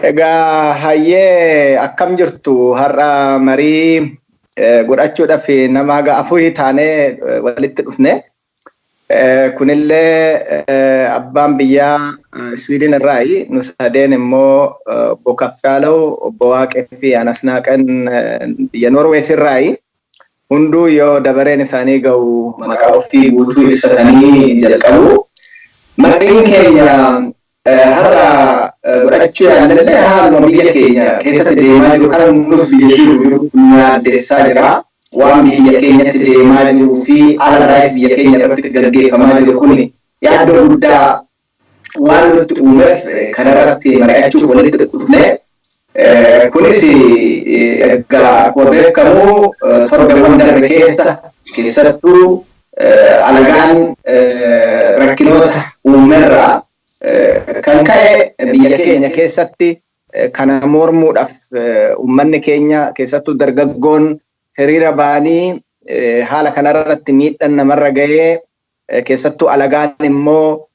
Egaa hayyee, akkam jirtu? Har'a marii godhachuudhaaf nama haga afurii taanee walitti dhufne. Kunillee abbaan biyyaa Sweden irraayi. Nu sadeen immoo obbo Kaffaaloo, obbo Waaqee fi Anas Naaqan biyya Norweet irraayi. Hunduu yoo dabareen isaanii ga'u maqaa ofii guutuu ibsatanii jalqabu. Mariin keenya har'a godhachuu yaallallee haaluma biyya keenya keessatti deemaa jiru kan nus biyya jiru nu yaaddessaa jira. Waan biyya keenyatti deemaa jiruu fi alarraayis biyya keenya irratti gaggeeffamaa jiru kun yaaddoo guddaa waan nutti uumeef kanarratti mari'achuuf walitti dhufne. Kunis egaa akkuma beekamu torbeewwan darbe keessa keessattuu alagaan rakkinoota uumerraa kan ka'e biyya keenya keessatti kana mormuudhaaf uummanni keenya, keessattuu dargaggoon, hiriira ba'anii haala kanarratti miidhaan namarra ga'ee, keessattuu alagaan immoo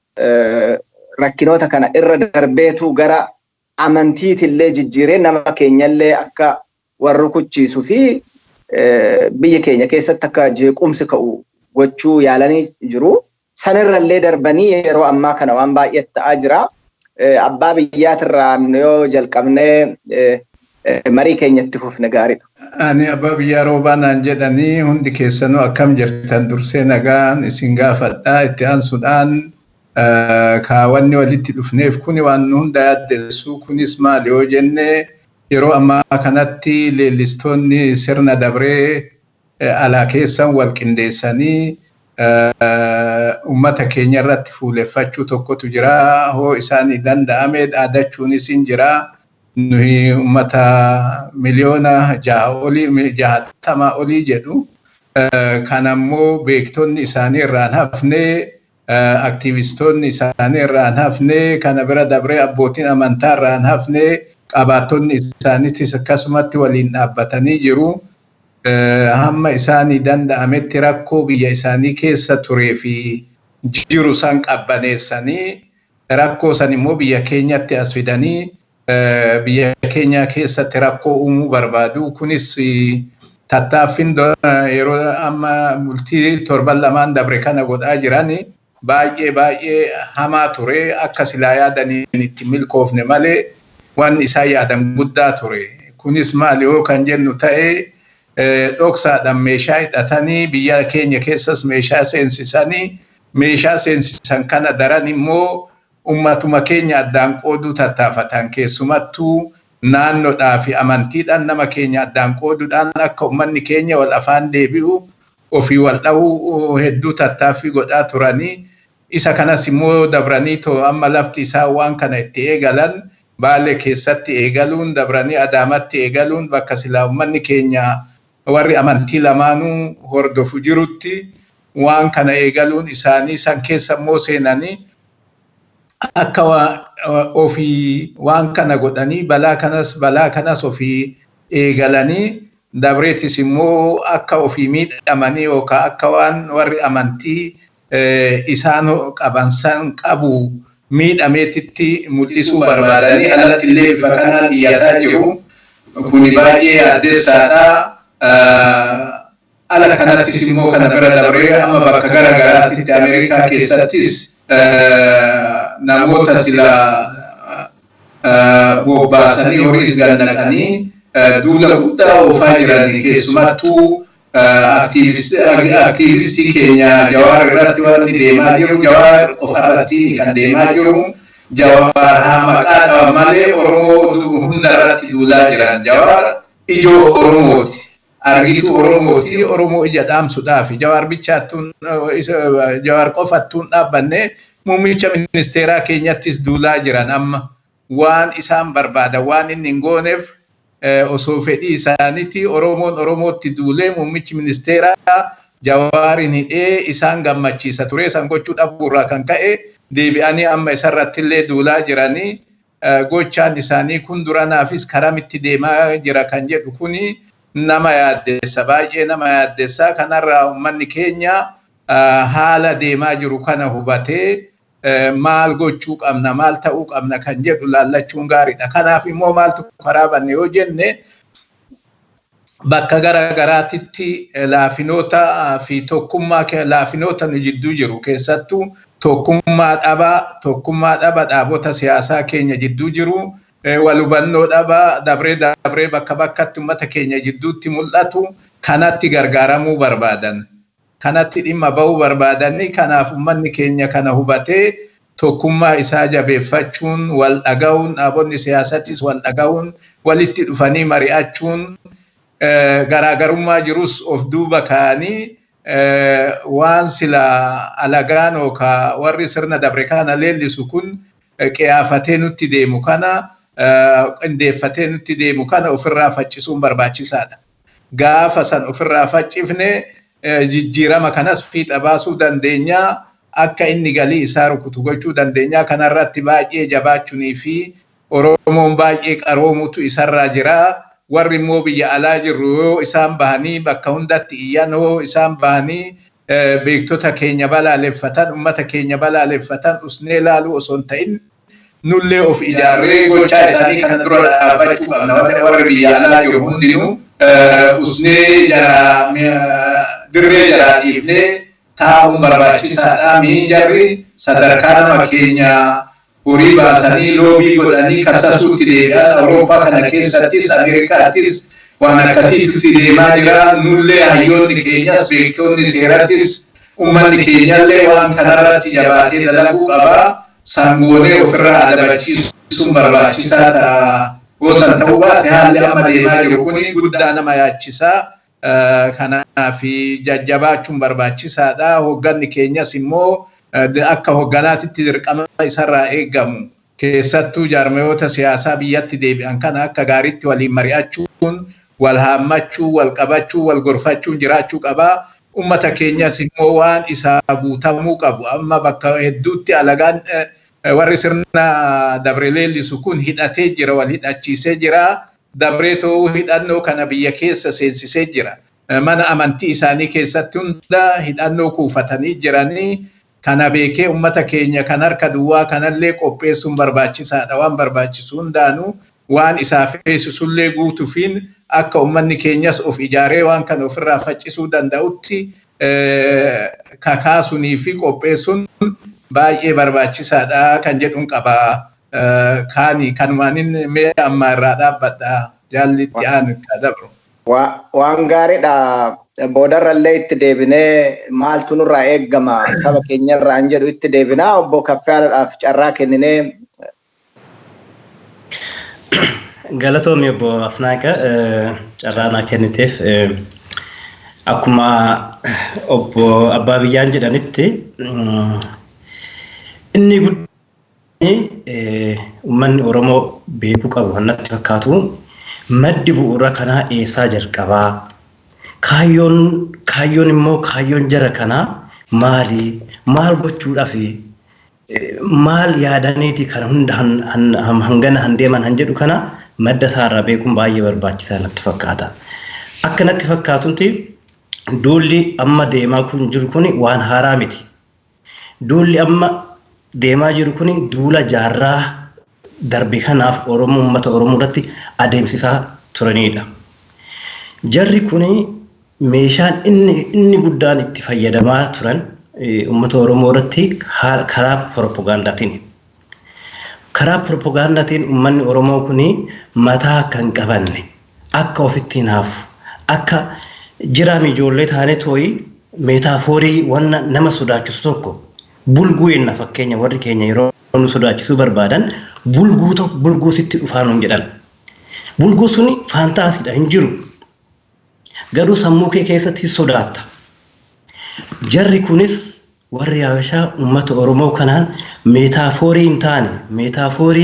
rakkinoota kana irra darbeetu gara amantiitillee jijjiiree nama keenyallee akka warra rukuchiisuu fi biyya keenya keessatti akka jeequmsi ka'u gochuu yaalanii jiru. Sanirrallee darbanii yeroo ammaa kana waan baay'ee ta'aa jira. Abbaa biyyaatirraa yoo jalqabnee marii keenyatti fufne gaariidha. Ani abbaa biyyaa Roobaa naan jedhanii. Hundi keessanuu akkam jirtan? Dursee nagaan isin gaafadhaa. Itti aansuudhaan kaawwanni walitti dhufneef kuni waan hunda yaaddessu. Kunis maali yoo jenne, yeroo ammaa kanatti leellistoonni sirna dabree alaa keessan wal qindeessanii ummata keenya irratti fuuleffachuu tokkotu jira. Hoo isaanii danda'ame dhaadachuunis hin jira. Nuyi ummata miliyoona 6 olii, 60 olii jedhu. Kanammoo beektonni isaanii irraan hafne, aktiivistoonni isaanii irraan hafne, kana bira dabree abbootiin amantaa irraan hafne, qabaattonni isaaniitis akkasumatti waliin dhaabbatanii jiru. Hamma isaanii danda'ametti rakkoo biyya isaanii keessa turee fi jiru san qabbaneessanii, rakkoo san immoo biyya keenyatti as fidanii biyya keenya keessatti rakkoo uumuu barbaadu. Kunis tattaaffiin yeroo amma bultii torban lamaan dabre kana godhaa jiran baay'ee baay'ee hamaa ture. Akka silaa yaadaniin itti milkoofne malee wanni isaan yaadan guddaa ture. Kunis maali yoo kan jennu ta'e, dhoksaadhaan meeshaa hidhatanii biyya keenya keessas meeshaa seensisanii, meeshaa seensisan kana daran immoo ummatuma keenya addaan qooduu tattaafatan. Keessumattuu naannoodhaa fi amantiidhaan nama keenya addaan qooduudhaan akka ummanni keenya wal afaan deebi'u, ofii wal dha'uu hedduu tattaaffii godhaa turanii. Isa kanas immoo dabranii too amma lafti isaa waan kana itti eegalan Baalee keessatti eegaluun, dabranii Adaamatti eegaluun, bakka silaa ummanni keenya warri amantii lamaanuu hordofu jirutti waan kana eegaluun isaanii, san keessa immoo seenanii akka ofii waan kana godhanii balaa kanas ofii eegalanii, dabreetis immoo akka ofii miidhamanii yookaan akka waan warri amantii isaan qaban san qabu miidhameetitti mul'isuu barbaadanii alatti illee bifa kanaan iyyataa jiru. Kuni baay'ee yaaddessaadha. Ala kanattis immoo kana bira dabree amma bakka gara garaatitti Ameerikaa keessattis namoota sila bobbaasanii, horiis gannaqanii duula guddaa oofaa jiranii. Keessumattuu aktiivistii keenya Jawaar irratti wanni deemaa jiru, Jawaar qofarratti kan deemaa jiru, Jawaar haa maqaa qaba malee Oromoo hunda irratti duulaa jiran. Jawaar ijoo Oromooti. Argituu Oromooti. Oromoo ija dhaamsuudhaaf Jawaar bichaattuun, Jawaar qofattuun dhaabbanne, muummicha ministeeraa keenyattis duulaa jiran. Amma waan isaan barbaadan waan inni hin gooneef, osoo fedhii isaaniiti Oromoon Oromootti duulee muummichi ministeeraa Jawaarin hidhee isaan gammachiisa ture. San gochuu dhabuurraa kan ka'e deebi'anii amma isarratti illee duulaa jiranii. Gochaan isaanii kun duranaafis karamitti deemaa jira kan jedhu kuni nama yaaddessa, baay'ee nama yaaddessa. Kanarraa uummanni keenya haala deemaa jiru kana hubatee Maal gochuu qabna, maal ta'uu qabna kan jedhu laallachuun gaariidha. Kanaaf immoo maaltu karaa banne yoo jenne, bakka gara garaatitti laafinoota fi tokkummaa, laafinoota nu jidduu jiru, keessattuu tokkummaa dhaba dhaabota siyaasaa keenya jidduu jiru, wal hubannoo dhaba dabree dabree bakka bakkatti uummata keenya jidduutti mul'atu kanatti gargaaramuu barbaadan. Kanatti dhimma bahuu barbaadanii. Kanaaf uummanni keenya kana hubatee tokkummaa isaa jabeeffachuun, wal dhaga'uun, dhaabonni siyaasattis wal dhaga'uun, walitti dhufanii mari'achuun, garaagarummaa jirus of duuba kaa'anii, waan sila alagaan yookaan warri sirna dabre kana leellisu kun qiyaafatee nutti deemu kana, qindeeffatee nutti deemu kana ofirraa faccisuun barbaachisaadha. Gaafa san ofirraa faccifne jijjiirama kanas fiixa baasuu dandeenya, akka inni galii isaa rukutu gochuu dandeenya. Kanarratti baay'ee jabaachuunii fi Oromoon baay'ee qaroomutu isarraa jira. Warri immoo biyya alaa jirru yoo isaan bahanii bakka hundatti iyyan, yoo isaan bahanii beektota keenya balaaleffatan, ummata keenya balaaleffatan, usnee laaluu osoo hin ta'in nullee of ijaarree gochaa isaanii kana dura dhaabbachuu qabna. Warri biyya alaa jiru hundinuu usnee dirree jalaa dhiifnee taa'uun barbaachisaadha. Miijarri sadarkaa nama keenya horii baasanii lobby godhanii kassasuutti deebi'an. Awurooppaa kana keessattis Ameerikaattis waan akkasiitti deemaa jira. Nullee hayyoonni keenyas, beektonni seerattis, uummanni keenyallee waan kanarratti jabaatee dalaguu qaba. Sangoonee ofirraa adabachiisuun barbaachisaa ta'a. Gosan ta'uu baate haalli amma deemaa jiru kun guddaa nama yaachisaa. Kanaaf jajjabaachuun barbaachisaadha. Hoogganni keenyas immoo akka hoogganaatitti dirqama isarraa eegamu, keessattuu jaarmayoota siyaasaa biyyatti deebi'an kana akka gaariitti waliin mari'achuun, wal haammachuu, wal qabachuu, wal gorfachuun jiraachuu qabaa. Uummata keenyas immoo waan isaa guutamuu qabu. Amma bakka hedduutti alagaan warri sirna dabre leellisu kun hidhatee jira, wal hidhachiisee jira. Dabree ta'uu hidhannoo kana biyya keessa seensisee jira. Mana amantii isaanii keessatti hunda hidhannoo kuufatanii jiranii. Kana beekee uummata keenya kan harka duwwaa kanallee qopheessuun barbaachisaadha. Waan barbaachisu hundaanuu waan isaa feesisullee guutuufiin akka uummanni keenyas of ijaaree waan kana ofirraa faccisuu danda'utti kakaasuunii fi qopheessuun baay'ee barbaachisaadha kan jedhuun qaba. Kaani kanumaanin mee amma irraa dhaabbadha, jaalli itti aanu itti dabru. Waan gaariidha. Boodarrallee itti deebinee maaltu nurraa eeggama saba keenyarraa hin jedhu itti deebinaa. Obbo Kaffyaadhaaf carraa kenninee. Galatoomi, obbo Asnaaqa, carraa naa kenniteef. Akkuma obbo Abbaa Biyyaan jedhanitti, inni guddaan uummanni Oromoo beekuu qabu kan natti fakkaatu, maddi bu'uura kanaa eessaa jalqabaa? Kaayyoon immoo kaayyoon jara kanaa maali? Maal gochuudhaaf, maal yaadaniiti kana hunda hangana han deeman han jedhu kana madda isaarraa beekuun baay'ee barbaachisaa natti fakkaata. Akka natti fakkaatutti duulli amma deemaa kun jiru kun waan haaraa miti. Duulli amma deemaa jiru kun duula jaarraa darbe kanaaf Oromoo, uummata Oromoo irratti adeemsisaa turanidha. Jarri kun meeshaan inni guddaan itti fayyadamaa turan uummata Oromoo irratti karaa propagaandaatiin. Karaa propagaandaatiin uummanni Oromoo kun mataa akka hin qabanne, akka ofitti hinaafu, akka jiraam ijoollee taane tooyi metaphor wanna nama sodaachisu tokko bulguu jenna. Fakkeenya, warri keenya yeroo nu sodaachisuu barbaadan bulguu tokko, bulguu sitti dhufaa nuun jedhan. Bulguu suni fantasydha, hin jiru. Garuu sammuu kee keessatti sodaatta. Jarri kunis, warri Habashaa, uummata Oromoo kanaan metaphor hin taane, metaphor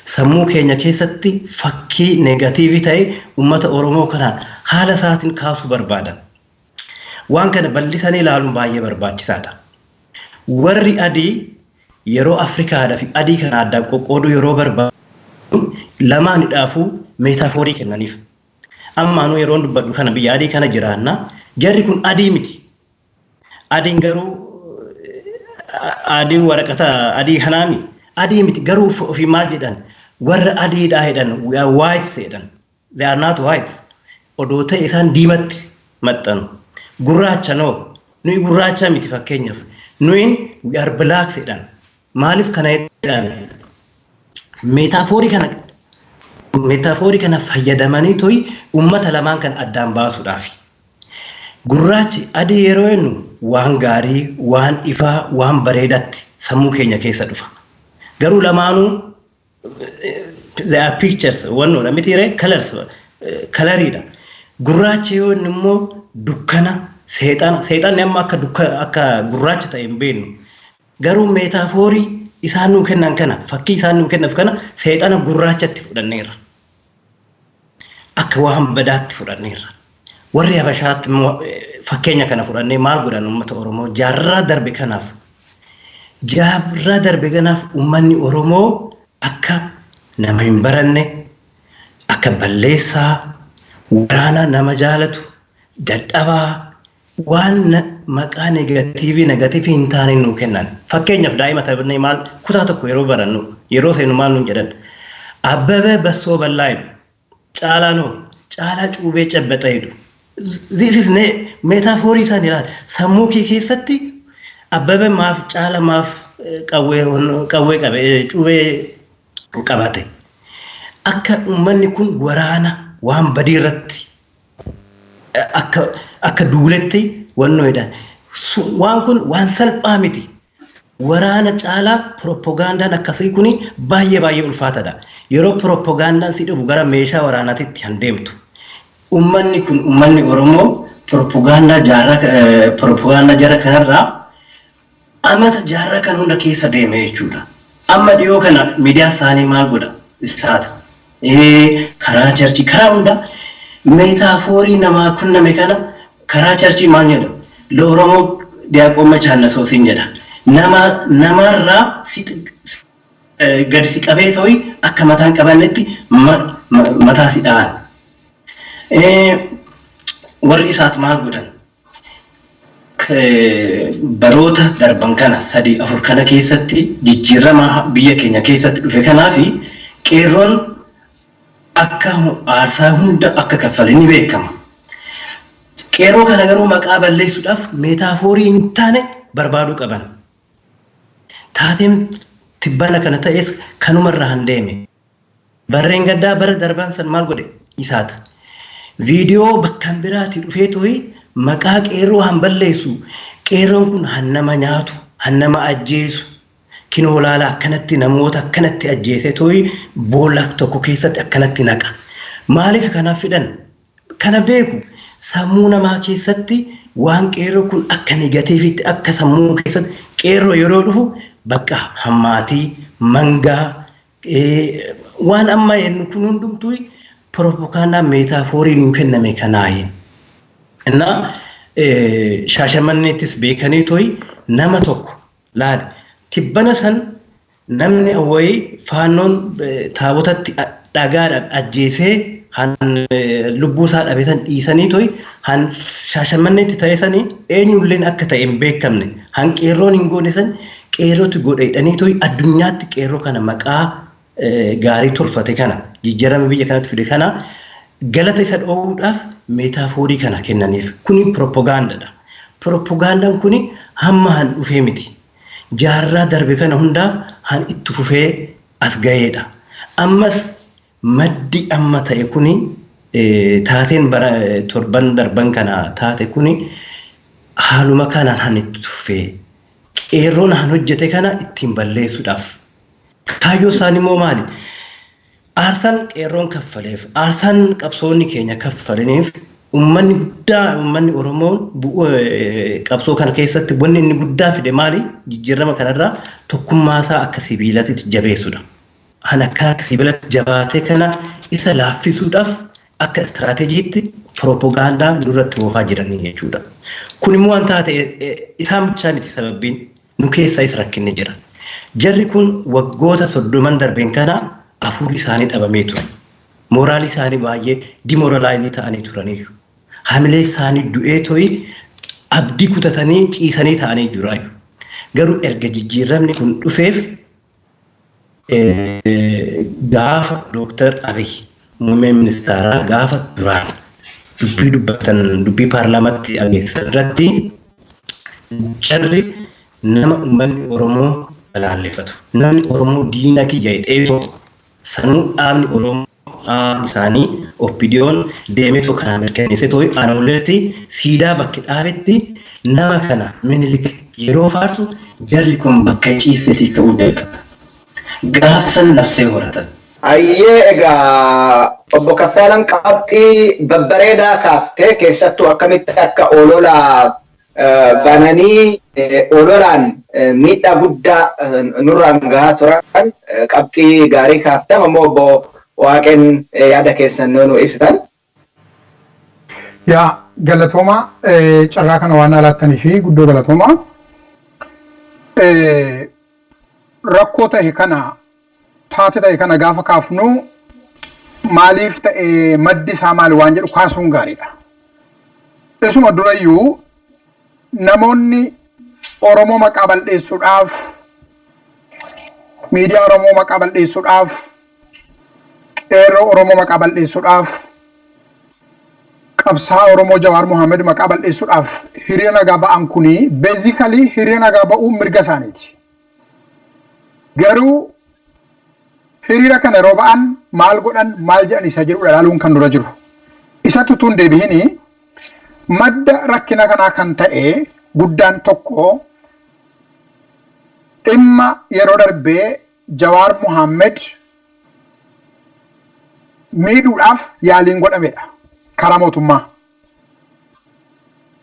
sammuu keenya keessatti fakkii negative ta'e uummata Oromoo kanaan haala isaatiin kaasuu barbaadan. Waan kana bal'isanii ilaaluun baay'ee barbaachisaadha. Warri adii yeroo Afrikaadhaa fi adii kana addaan qoqqooduu yeroo barbaadu lamaanidhaafuu metaphor kennaniif. Ammaanuu yeroo dubbadhu kana biyya adii kana jiraanna, jarri kun adii miti. Adiin garuu Adii waraqata adii kanaami. Adii miti garuu ofii maal jedhan, warra adiidhaa jedhan, we are whites jedhan. They are not whites. Odoo ta'e isaan diimatti maxxanu. Gurraacha noo, nuyi gurraacha miti fakkeenyaaf. Nuyin we are blacks jedhan. Maaliif kana jedhan? Metaphor kana fayyadamanii toyi uummata lamaan kan addaan baasuudhaafi. Gurraachi adii yeroo jennu waan gaarii, waan ifaa, waan bareedatti sammuu keenya keessa dhufa. Garuu lamaanuu they are pictures wannoodha miti ree, colors, coloriidha. Gurraacha yoo inni immoo dukkana, seexana, seexanni amma akka dukkana akka gurraacha ta'e hin beeknu. Garuu metaphor isaan nuu kennan kana, fakkii isaan nuu kennan kana seexana gurraachatti fudhanneerra. Akka waan badaatti fudhanneerra. Warri Habashaatti immoo fakkeenya kana fudhannee maal godhan uummata Oromoo jaarraa darbe kanaaf? Jaarraa darbe kanaaf uummanni Oromoo akka nama hin baranne, akka balleessaa, waraana nama jaalatu, dadhabaa, waan maqaa negative hin taane nuu kennan. Fakkeenyaaf daa'ima taphannee maal kutaa tokko yeroo barannu, yeroo seenu maal nuun jedhan? Abbabee bassoo ballaa jedhu. Caalaa noo, caalaa cuubee cabbaxa jedhu. This is metaphor isaan ilaala. Sammuu kee keessatti Abbabee maaf, caala maaf qawwee qabe, cuubee qabate? Akka uummanni kun waraana waan badii irratti akka duuletti wannoo jedhan. Waan kun waan salphaa miti. Waraana caalaa pirooppogaandaan akkasii kun baay'ee baay'ee ulfaataadha. Yeroo pirooppogaandaan si dhufu gara meeshaa waraanaatitti kan deemtu. Uummanni kun, uummanni Oromoo, pirooppogaandaa jaarraa pirooppogaandaa jara kanarraa amata jaarraa kan hunda keessa deeme jechuudha. Amma dhiyoo kana miidiyaa isaanii maal godha? Isaat. Karaa church, karaa hunda metaphor namaa kunname kana, karaa church maal jedhu? ለኦሮሞ ዲያቆን መች አነሰው siin jedha. Nama namarraa si gadi si qabee to'i akka mataan qabannetti mataa si dhahan. Warri isaat maal godhan? Baroota darban kana 3 4 kana keessatti jijjiirama biyya keenya keessatti dhufe kanaafi qeerroon akka aarsaa hunda akka kaffale ni beekama. Qeerroo kana garuu maqaa balleessuudhaaf metaphor hin taane barbaaduu qaban. Taateen tibbana kana ta'es kanumarraa hin deeme. Barreen gaddaa bara darban san maal godhe isaati? Viidiyoo bakkan biraatii dhufee to'i maqaa qeerroo han balleessu. Qeerroon kun han nama nyaatu, han nama ajjeesu. Kinoo laala, akkanatti namoota akkanatti ajjeese to'i boolla tokko keessatti akkanatti naqa. Maaliif kanaaf fidhan? Kana beeku, sammuu namaa keessatti waan qeerroo kun akka negativeitti, akka sammuu keessatti qeerroo yeroo dhufu bakka hammaatii mangaa waan amma jennu kun hundumtuu pirooppogaandaa metaphor nuu kenname kanaayi. Innaa Shaashamanneettis beekanii to'i nama tokko laali. Tibbana san namni wayii faannoon taabotatti dhagaadhaan ajjeesee han lubbuu isaa dhabe san dhiisanii to'i han Shaashamanneetti ta'e sanii eenyulleen akka ta'e hin beekamne, han qeerroon hin goone san qeerrootu godhe jedhanii to'i addunyaatti qeerroo kana maqaa gaarii tolfate kana, jijjiirama biyya kanatti fide kana galata isa dhoowwuudhaaf metaphor kana kennaniif. Kuni pirooppogaandaadha. Pirooppogaandaan kuni hamma han dhufee miti. Jaarraa darbe kana hundaaf han itti fufee as ga'eedha. Ammas maddi amma ta'e kuni, taateen bara torban darban kana taate kuni haaluma kanaan han itti fufee qeerroon han hojjete kana ittiin balleessuudhaaf. Kaayyoo isaanii immoo maali? Aarsaan qeerroon kaffaleef, aarsaan qabsoonni keenya kaffalaniif, uummanni guddaa, uummanni Oromoon qabsoo kana keessatti wanni inni guddaa fide maali? Jijjiirama kanarraa tokkummaa isaa akka sibiilatti jabeessudha. Kan akka sibiilatti jabaatee kana isa laaffisuudhaaf akka istiraateejiitti pirooppogaandaa duratti oofaa jiranii jechuudha. Kun immoo waan taate isaan bichaa miti, sababbiin nu keessa isa rakkinni jira. Jarri kun waggoota 30n darbeen kana hafuurri isaanii dhabamee ture. Mooraalii isaanii baay'ee demoralize ta'anii turaniiru. Hamilee isaanii du'ee to'i abdii kutatanii ciisanii ta'anii jiraayu. Garuu erga jijjiiramni kun dhufeef gaafa Dooktar Abiy muummee ministeeraa gaafa duraan dubbii dubbatan dubbii paarlaamaatti ageessisan irratti jarri nama uummanni Oromoo balaaleffatu. Namni Oromoo diina kiyya jedhee sanuu dhaabni Oromoo dhaabni isaanii OPDO'n deemeetoo kana mirkaneessee too'ee Aanoleetti siidaa bakki dhaabetti nama kana Minilik yeroo faarsu jarri kun bakka ciisetii ka'uu jalqaba. Gaafsan nafsee horatan. Ayyee, egaa obbo Kaffaalan qabxii babbareedaa kaaftee, keessattuu akkamitti akka olola bananii ololaan miidhaa guddaa nurraan gahaa turan qabxii gaarii kaaftan. Ammoo obbo Waaqeen yaada keessan nu ibsitan. Yaa, galatooma, carraa kana waan alaattanii fi guddoo galatooma. Rakkoo ta'e kana, taate ta'e kana gaafa kaafnu, maaliif ta'e, maddi isaa maali waan jedhu kaasuun gaariidha. Isuma durayyuu namoonni Oromoo maqaa bal'eessuudhaaf, miidiyaa Oromoo maqaa bal'eessuudhaaf, qeerroo Oromoo maqaa bal'eessuudhaaf, qabsaa Oromoo Jawaar Mohaammed maqaa bal'eessuudhaaf hiriira nagaa ba'an kuni, basically hiriira nagaa ba'uun mirga isaaniiti. Garuu hiriira kana yeroo ba'an maal godhan, maal jedhan isa jedhudha ilaaluun kan dura jiru. Isatti utuu hin deebi'ini, madda rakkina kanaa kan ta'e guddaan tokko dhimma yeroo darbee Jawaar Mohaammed miidhuudhaaf yaaliin godhamedha karaa mootummaa.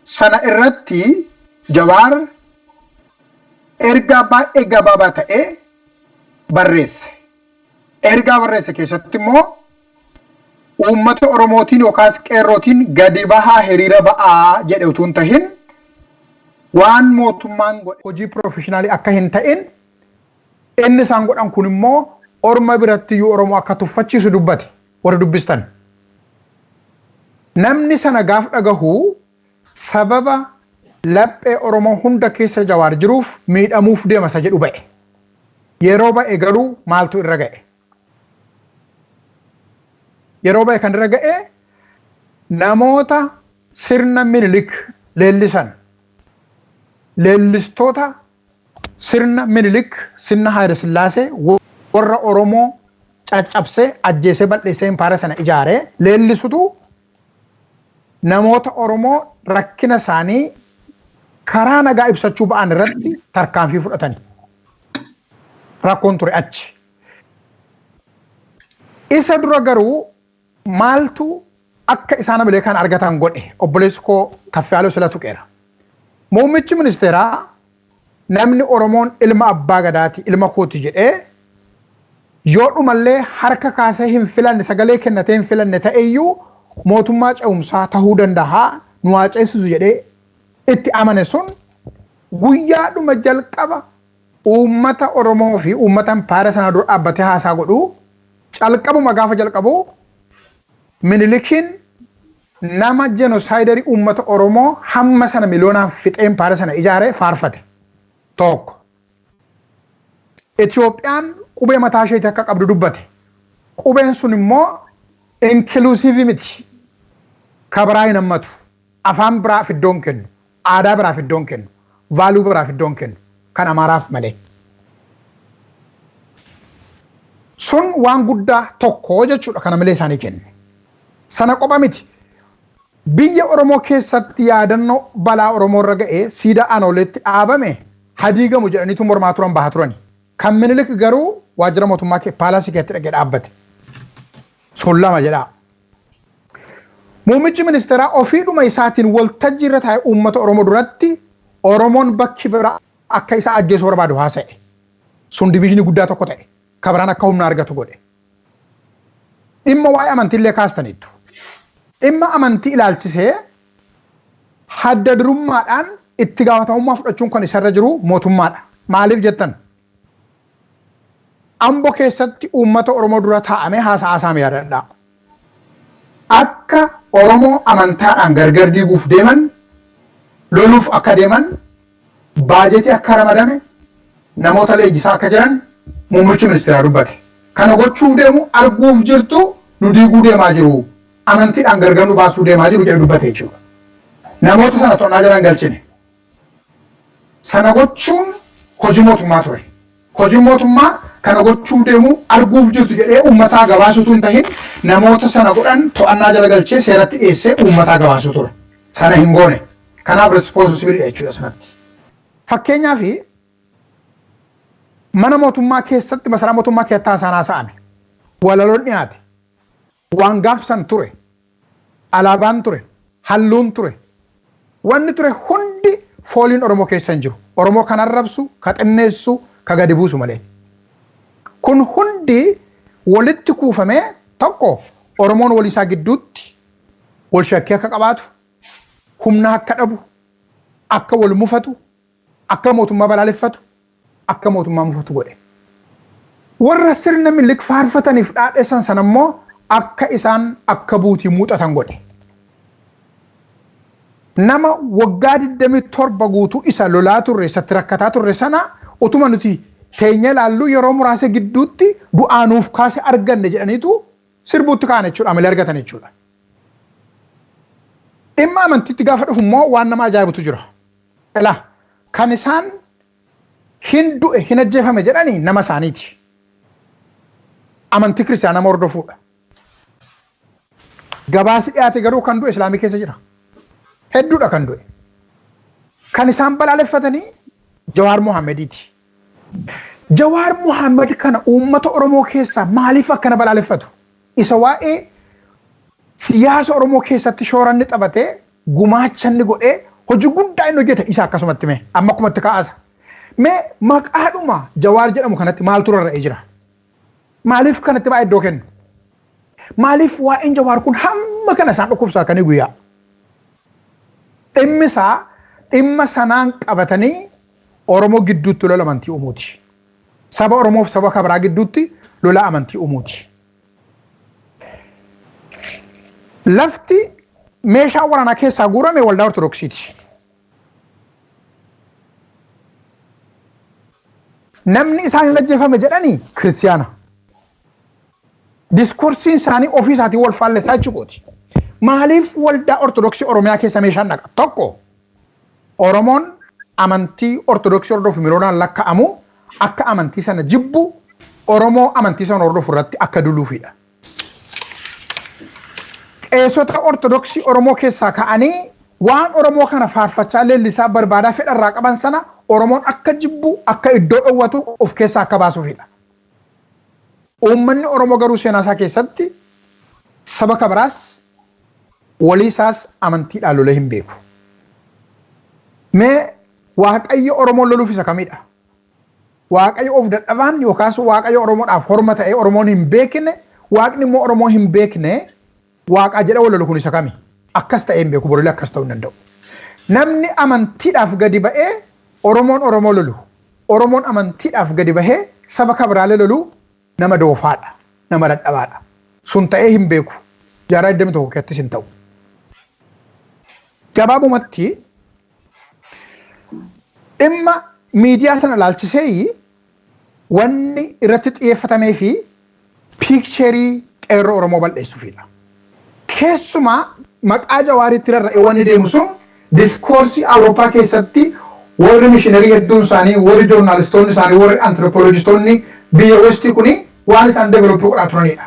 Sana irratti Jawaar ergaa baay'ee gabaabaa ta'e barreesse. Ergaa barreesse keessatti immoo uummata Oromootiin yookaas qeerrootiin gadi bahaa hiriira ba'aa jedhe utuu hin tahin, waan mootummaan godhe hojii professional akka hin ta'in, inni isaan godhan kun immoo orma biratti iyyuu Oromoo akka tuffachiisu dubbate warri dubbistan. Namni sana gaaf dhagahu sababa laphee Oromoo hunda keessa Jawaar jiruuf miidhamuuf deema isa jedhu ba'e. Yeroo ba'e garuu maaltu irra ga'e? Yeroo ba'e kan irra ga'e, namoota sirna Minilik leellisan, leellistoota sirna Minilik, sirna Haayile Sillaasee, warra Oromoo caccabsee, ajjeesee, bal'eessee impaara sana ijaaree leellisutu namoota Oromoo rakkina isaanii karaa nagaa ibsachuu ba'an irratti tarkaanfii fudhatani. Rakkoon ture achi. Isa dura garuu maaltu akka isaan amalee kan argatan godhe? Obboleessi koo Kaffiyaaloo sila tuqeera. Muummichi ministeeraa namni Oromoon ilma abbaa gadaati, ilma kooti jedhee yoo dhumallee harka kaasee hin filanne, sagalee kennatee hin filanne ta'eyyuu, mootummaa ce'umsaa tahuu danda'a, nu haa ceesisu jedhee itti amane sun guyyaadhuma jalqaba uummata Oromoo fi uummata impaayera sana dura dhaabbatee haasaa godhu calqabuma gaafa jalqabu Minilikiin nama genociderii uummata Oromoo hamma sana miliyoonaan fixee impaayera sana ijaaree faarfate. Tokko. Itoophiyaan qubee mataa isheetii akka qabdu dubbate. Qubeen sun immoo inclusive miti. Ka biraa hin hammatu. Afaan biraaf iddoon kennu. Aadaa biraaf iddoon kennu. Value biraaf iddoon kennu. Kan Amaaraaf malee. Sun waan guddaa tokko jechuudha kana malee isaanii kenne. Sana qofa miti. Biyya Oromoo keessatti yaadannoo balaa Oromoo irra ga'ee siidaa Aanoleetti dhaabame hadiigamu jedhaniitu mormaa turan, bahaa turani. Kan Minilik garuu waajjira mootummaa palace keessatti dhaqee dhaabbate. Sun lama jedhaa. Muummichi ministeeraa ofiidhuma isaatiin waltajjii irra taa'ee uummata Oromoo duratti Oromoon bakki biraa akka isa ajjeesuu barbaadu haasa'e. Sun division guddaa tokko ta'e. Kabiraan akka humna argatu godhe. Dhimma waa'ee amantiillee kaastaniittu. Dhimma amantii ilaalchisee hadda durummaadhaan itti gaafatamummaa fudhachuun kan isarra jiru mootummaadha. Maaliif jettan? Ambo keessatti uummata Oromoo dura taa'amee haasa'aa isaa yaadadhaa. Akka Oromoo amantaadhaan gargar diiguuf deeman, loluuf akka deeman. Baajetii akka ramadame, namoota leenjisaa akka jiran muummichi ministeeraa dubbate. Kana gochuuf deemu, arguuf jirtu, nu diiguu deemaa jiru. Amantiidhaan gargar nu baasuu deemaa jiru jedhu dubbate jechuudha. Namoota sana to'annaa jalaan galchine. Sana gochuun hojii mootummaa ture. Hojiin mootummaa kana gochuuf deemu, arguuf jirtu jedhee uummataa gabaasuutu hin tahin, namoota sana godhan to'annaa jala galchee seeratti dhiyeessee uummataa gabaasuu ture. Sana hin goone. Kanaaf responsibility jechuudha sanatti. Fakkeenyaaf, mana mootummaa keessatti, masaraa mootummaa keessatti haasaan haasa'ame. Walaloon dhiyaate. Waan gaafsan ture. Alaabaan ture. Halluun ture. Wanni ture hundi fooliin Oromoo keessa hin jiru. Oromoo kan arrabsu, ka xinneessu, ka gadi buusu malee. Kun hundi walitti kuufamee tokko Oromoon walii isaa gidduutti wal shakkii akka qabaatu, humna akka dhabu, akka wal mufatu, akka mootummaa balaaleffatu, akka mootummaa mufatu godhe. Warra sirna Minilik faarfataniif dhaadheessan sana immoo akka isaan akka buutii muuxatan godhe. Nama waggaa 27 guutuu isa lolaa turre, isatti rakkataa turre sana utuma nuti teenya ilaalluu yeroo muraasa gidduutti du'aa nuuf kaase arganne jedhaniitu sirbuutti ka'an jechuudha, amalee argatan jechuudha. Dhimma amantiitti gaafa dhufu immoo waan nama ajaa'ibutu jira. Ilaa, kan isaan hin du'e, hin ajjeefame jedhanii nama isaaniiti. Amantii kiristaanaa nama hordofuudha. Gabaasi dhiyaate garuu kan du'e islaamii keessa jira. Hedduudha kan du'e. Kan isaan balaaleffatanii Jawaar Mohammediiti. Jawaar Mohammed kana uummata Oromoo keessaa maaliif akkana balaaleffatu? Isa waa'ee siyaasa Oromoo keessatti shooranni taphatee, gumaacha inni godhee, hojii guddaa inni hojjete isa akkasumatti mee amma akkumatti kaa'asa. Mee maqaadhuma Jawaar jedhamu kanatti maaltu rarra'ee jira? Maaliif kanatti baay'ee iddoo kennu? Maaliif waa'een Jawaar kun hamma kana isaan dhukkubsaa kanii guyyaa? Dhimmi isaa dhimma sanaan qabatanii Oromoo gidduutti lola amantii uumuuti. Saba Oromoof saba kabiraa gidduutti lola amantii uumuuti. Lafti meeshaa waraanaa keessaa guurame waldaa Ortodoksiiti. Namni isaan hin ajjeefame jedhanii kiristiyaana. Discoursiin isaanii ofii isaatii wal faallessaa jechuudha. Maaliif waldaa Ortodoksii Oromiyaa keessa meeshaan dhaqa? Tokko, Oromoon amantii Ortodoksii hordofu miliyoonaan lakkaa'amu akka amantii sana jibbu, Oromoo amantii sana hordofu irratti akka duluufidha. Qeessota Ortodoksii Oromoo keessaa ka'anii waan Oromoo kana faarfachaa, leellisaa barbaadaa fedharraa qaban sana Oromoon akka jibbu, akka iddoo dhoowwatu, of keessaa akka baasuufidha. Uummanni Oromoo garuu seenaa isaa keessatti saba kabiraas walii isaas amantiidhaan lolee hin beeku. Mee Waaqayyo Oromoon loluuf isa kamidha? Waaqayyo of dadhabaan yookaas Waaqayyo Oromoodhaaf horma ta'ee Oromoon hin beekne, Waaqni immoo Oromoo hin beekne Waaqaa jedha wal lolu kun isa kami? Akkas ta'ee hin beeku, borilee akkas ta'uu hin danda'u. Namni amantiidhaaf gadi ba'ee Oromoon Oromoo lolu, Oromoon amantiidhaaf gadi bahee saba kabiraalee lolu nama doofaadha, nama dadhabaadha. Sun ta'ee hin beeku. Jaarraa 21 keessattis hin ta'u. Gabaabumatti dhimma miidiyaa sana ilaalchisee wanni irratti xiyyeeffatamee fi picture qeerroo Oromoo bal'eessuufidha. Keessumaa maqaa Jawaariitti rarra'ee wanni deemu sun discourse Awurooppaa keessatti warri missionary hedduun isaanii, warri journalistoonni isaanii, warri anthropologistoonni biyya Westii kuni waan isaan develop godhaa turanidha.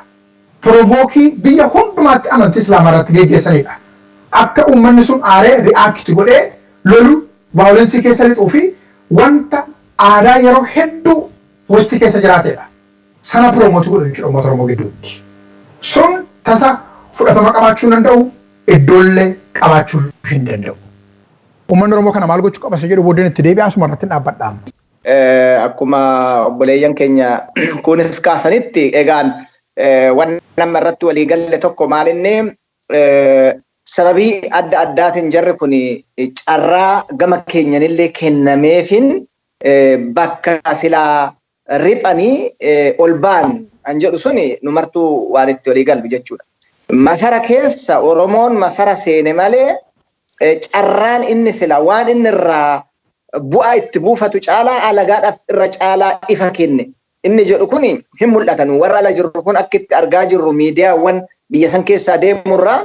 Provoke biyya hundumaatti amantii Islaamaa irratti geggeessanidha. Akka uummanni sun aaree react godhee lolu, violence keessa lixuu fi wanta aadaa yeroo hedduu Westii keessa jiraatedha. Sana promote godhu jechuudha uummata Oromoo gidduutti. Sun tasa fudhatama qabaachuu hin danda'u, iddoollee qabaachuu hin danda'u. Uummanni Oromoo kana maal gochuu qaba isa jedhu booddeen itti deebi'aa, asuma irratti hin dhaabbadha. Akkuma obboleeyyan keenya kunis kaasanitti, egaan waan nama irratti walii galle tokko maalinni sababii adda addaatiin jarri kun carraa gama keenyanillee kennameefin bakka silaa riphanii ol ba'an kan jedhu suni nu martuu waan itti walii gallu jechuudha. Masara keessa Oromoon masara seene malee carraan inni sila waan inni irraa bu'aa itti buufatu caalaa alagaadhaaf irra caalaa ifa kenne. Inni jedhu kun hin mul'atan. Warra ala jirru kun akka itti argaa jirru miidiyaawwan biyya san keessaa deemurraa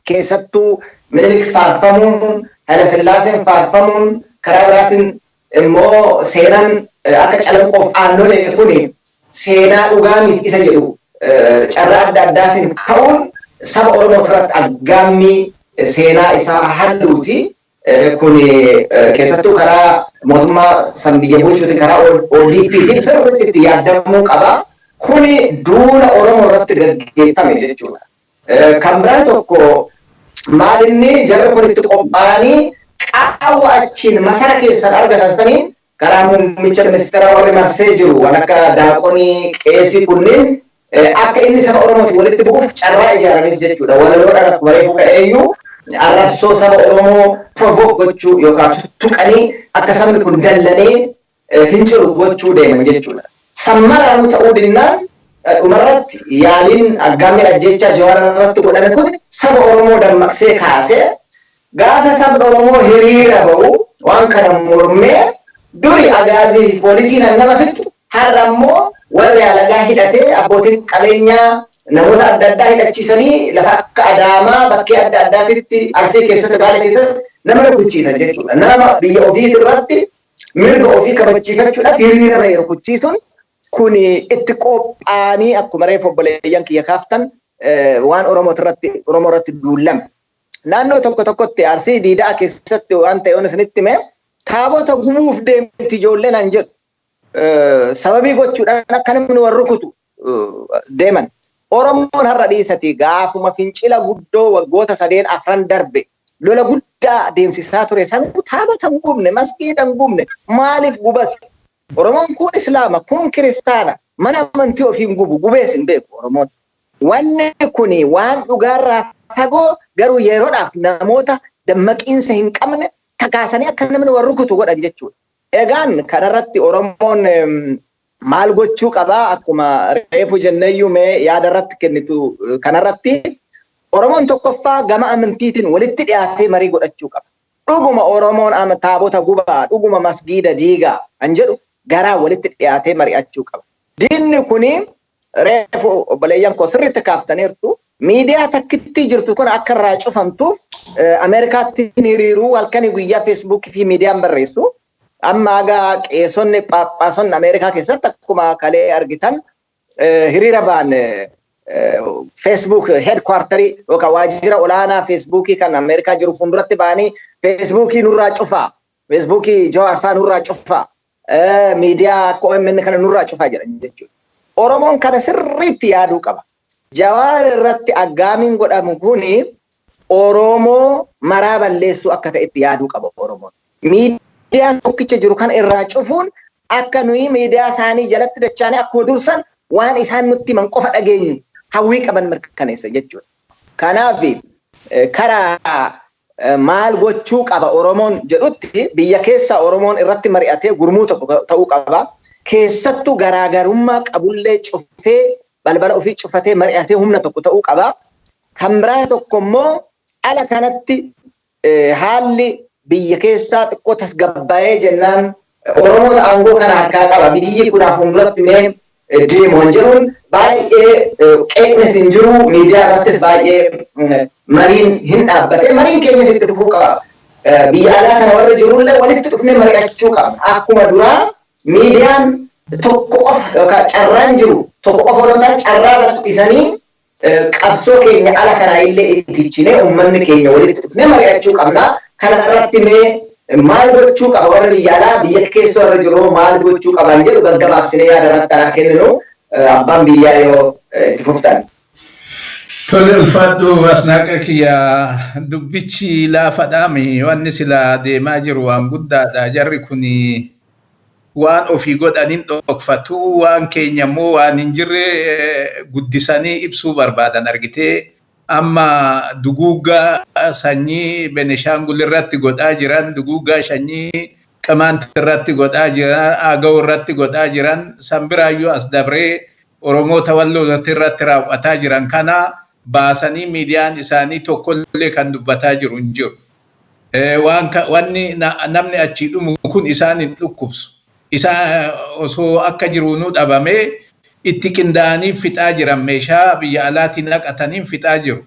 keessattuu Minilik faarfamuun, Haile Sillaaseen faarfamuun, karaa biraatiin immoo seenaan akka calanqoof aannolee kun seenaa dhugaa miti isa jedhu carraa adda addaatiin ka'uun saba Oromoo irratti aggaammii seenaa isaa halluuti. Kun keessattuu karaa mootummaa san biyya bulchuutiin karaa ODPtiin sirriitti itti yaadamuu qaba. Kuni duula Oromoo irratti gaggeeffame jechuudha. Kan biraa tokko maal inni jarri kun itti qophaa'anii qaawwa achiin masara keessan argatan saniin karaa muummicha ministeera warri marsee jiru waan akka daaqonii qeesii kunneen akka inni saba Oromootiin walitti bu'uuf carraa ijaaraniif jechuudha. Walaloodhaan akkuma reefu ka'eeyyuu arrabsoo saba Oromoo provoke gochuu yookaan tuttuqanii akka sabni kun dallanee fincilu gochuu deeman jechuudha. Sammaraanuu ta'uu dinnaan dhumarratti yaaliin aggaammii ajjechaa Jawaar irratti godhame kun saba Oromoo dammaqsee kaasee gaafa sabni Oromoo hiriira ba'u waan kana mormee duri agaazii fi poolisiin nama fixu har'a immoo warri alagaa hidhatee abbootiin qabeenyaa namoota adda addaa hidhachiisanii lafa akka Adaamaa bakkee adda addaatitti Arsii keessatti Baale keessatti nama rukuchiisan jechuudha. Nama biyya ofii irratti mirga ofii kabachiifachuudhaaf hiriira ba'e rukuchiisuun kun itti qophaa'anii akkuma reefu obboleeyyan kiyya kaaftan waan Oromoo irratti duullame. Naannoo tokko tokkotti Arsii Diidaa keessatti waan ta'e isinitti hime taabota gubuuf deemti ijoolleen an jedhu sababii gochuudhaan akka namni wal rukutu deeman. Oromoon har'a dhiisati gaafuma fincila guddoo waggoota 3 4 darbe lola guddaa deemsisaa ture sanuu taabota hin gubne, masgiida hin gubne, maaliif gubas? Oromoon kun Islaama, kun Kiristaana, mana amantii ofii hin gubu, gubees hin beeku Oromoon. Wanni kuni waan dhugaarraa fagoo garuu yeroodhaaf namoota dammaqiinsa hin qabne kakaasanii akka namni wal rukutu godhan jechuudha. Egaan kanarratti Oromoon maal gochuu qabaa akkuma reefu jenneyyuu mee yaada irratti kennitu kanarratti Oromoon tokkoffaa gama amantiitiin walitti dhiyaatee marii godhachuu qaba. Dhuguma Oromoon taabota gubaa, dhuguma masgiida diigaa kan jedhu garaa walitti dhiyaatee mari'achuu qaba. Diinni kuni reefu obboleeyyan koo sirriitti kaaftaniirtu miidiyaa takkitti jirtu kun akka irraa cufamtuuf Ameerikaatti hiriiruu halkanii guyyaa Feesbuukii fi miidiyaan barreessu. Amma egaa qeesonni Phaaphaasonni Ameerikaa keessatti akkuma kalee argitan hiriira ba'an Facebook headquarterii yookaan waajjira olaanaa Feesbuukii kan Ameerikaa jiru fuulduratti ba'anii Feesbuukii nurraa cufaa, Feesbuukii Jawaar fa'aa nurraa cufaa, miidiyaa akka OMN kana nurraa cufaa jedhan jechuudha. Oromoon kana sirriitti yaaduu qaba. Jawaar irratti aggaamiin godhamu kuni Oromoo maraa balleessuu akka ta'etti yaaduu qaba Oromoon. Miidiyaa tokkicha jiru kana irraa cufuun akka nuyi miidiyaa isaanii jalatti dachaanii akkuma dursan waan isaan nutti himan qofa dhageenyu hawwii qaban mirkaneessa jechuudha. Kanaaf karaa maal gochuu qaba Oromoon jedhutti biyya keessa Oromoon irratti mari'atee gurmuu tokko ta'uu qaba. Keessattuu garaagarummaa qabullee cufee balbala ofii cufatee mari'atee humna tokko ta'uu qaba. Kan biraa tokko immoo ala kanatti haalli biyya keessaa xiqqoo tasgabbaa'ee jennaan Oromoota aangoo kana harkaa qaba. Biyyi kunaaf fuulduratti mee deemu hin jedhuun baay'ee qeeqnis hin jiru miidiyaa irrattis baay'ee mariin hin dhaabbate. Mariin keenyas itti fufuu qaba. Biyya alaa kana warra jirullee walitti dhufnee mari'achuu qabna. Akkuma duraa miidiyaan tokko qofa yookaan carraan jiru tokko qofa otoo hin taane carraa bal'isanii qabsoo keenya ala kanaa illee itti chinee uummanni keenya walitti dhufnee mari'achuu qabna. Kana irratti mee maal gochuu qaba warra biyya alaa biyya keessa warra jiru maal gochuu qaban jedhu gaggabaabsinee yaada irratti alaa kenninu abbaan biyyaa yoo itti fuftan. Tole ulfaadhu Asnaaqa kiyya dubbichi laafadhaami wanni sila deemaa jiru waan guddaadha jarri kuni waan ofii godhanin dhokfatu waan keenya immoo waan hin jirre guddisanii ibsuu barbaadan argitee amma duguuggaa sanyii Benishaangul irratti godhaa jiran duguuggaa sanyii Qamaant irratti godhaa jiran Agaw irratti godhaa jiran sanbiraayyuu as dabree Oromoota Walloo irratti raawwataa jiran kana baasanii miidiyaan isaanii tokkollee kan dubbataa jiru hin jiru. Wanni namni achii dhumu kun isaan hin dhukkubsu. Isaan osoo akka jiruunuu dhabamee itti qindaa'anii fixaa jiran, meeshaa biyya alaatiin naqatanii fixaa jiru.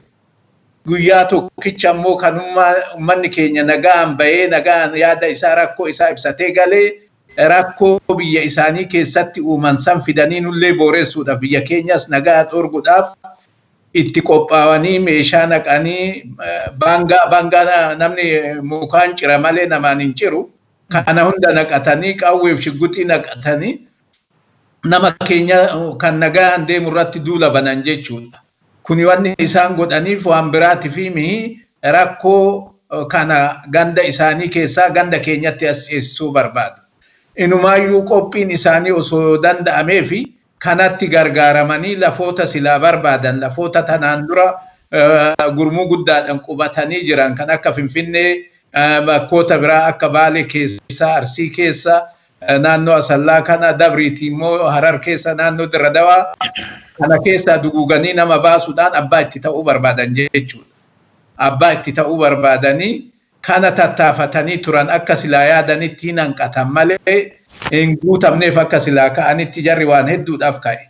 Guyyaa tokkicha immoo kan uummanni keenya nagaan bahee, nagaan yaada isaa, rakkoo isaa ibsatee galee, rakkoo biyya isaanii keessatti uuman san fidanii nullee booressuudhaaf, biyya keenyas nagaa dhorguudhaaf itti qophaa'anii meeshaa naqanii, baangaa namni mukaan cira malee namaan hin ciru. Kana hunda naqatanii, qawweef shigguxii naqatanii, nama keenya kan nagaan deemu irratti duula banan jechuudha. Kuni wanni isaan godhaniif waan biraati fi mihi rakkoo kana ganda isaanii keessaa ganda keenyatti as ceesisuu barbaadu. Inumaayyuu qophiin isaanii osoo danda'amee fi kanatti gargaaramanii lafoota silaa barbaadan, lafoota tanaan dura gurmuu guddaadhaan qubatanii jiran kan akka Finfinnee, bakkoota biraa akka Baalee keessa, Arsii keessa, naannoo Asallaa kana, Dabriitii immoo Harar keessa, naannoo Dirradawaa kana keessaa duguuganii nama baasuudhaan abbaa itti ta'uu barbaadan jechuudha. Abbaa itti ta'uu barbaadanii kana tattaafatanii turan. Akka silaa yaadanitti hin hanqatan malee hin guutamneef. Akka silaa ka'anitti jarri waan hedduudhaaf ka'e.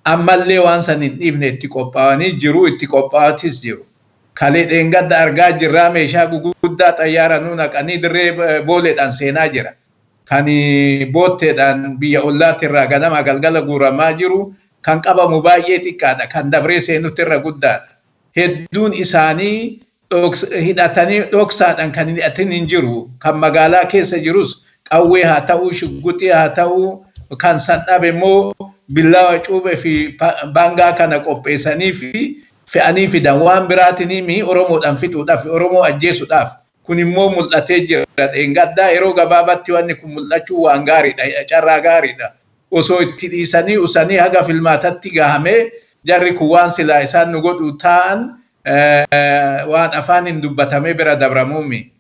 Ammallee waan san hin dhiifne, itti qophaa'anii jiru, itti qophaa'atis jiru. Kalee dheengadda argaa jirraa, meeshaa guguddaa xayyaara nuu naqanii dirree booleedhaan seenaa jira. Kan bootteedhaan biyya ollaatti irraa ganama galgala guuramaa jiru kan qabamu baay'ee xiqqaadha. Kan dabree seenutti irra guddaadha. Hedduun isaanii hidhatanii dhoksaadhaan kan hidhatin hin jiru. Kan magaalaa keessa jirus qawwee haa ta'uu, shugguxii haa ta'uu, kan san dhabe immoo billawa, cuubee fi baangaa kana qopheessanii fi fe'anii fidan. Waan biraatiin mi'i Oromoodhaan fixuudhaaf, Oromoo ajjeesuudhaaf. Kun immoo mul'atee jira. Dheengaddaa yeroo gabaabaatti wanni kun mul'achuu waan gaariidha. Carraa gaariidha. Osoo itti dhiisanii usanii haga filmaatatti gahamee jarri kun waan silaa isaan nu godhu ta'an waan afaan hin dubbatamee bira dabramuumi.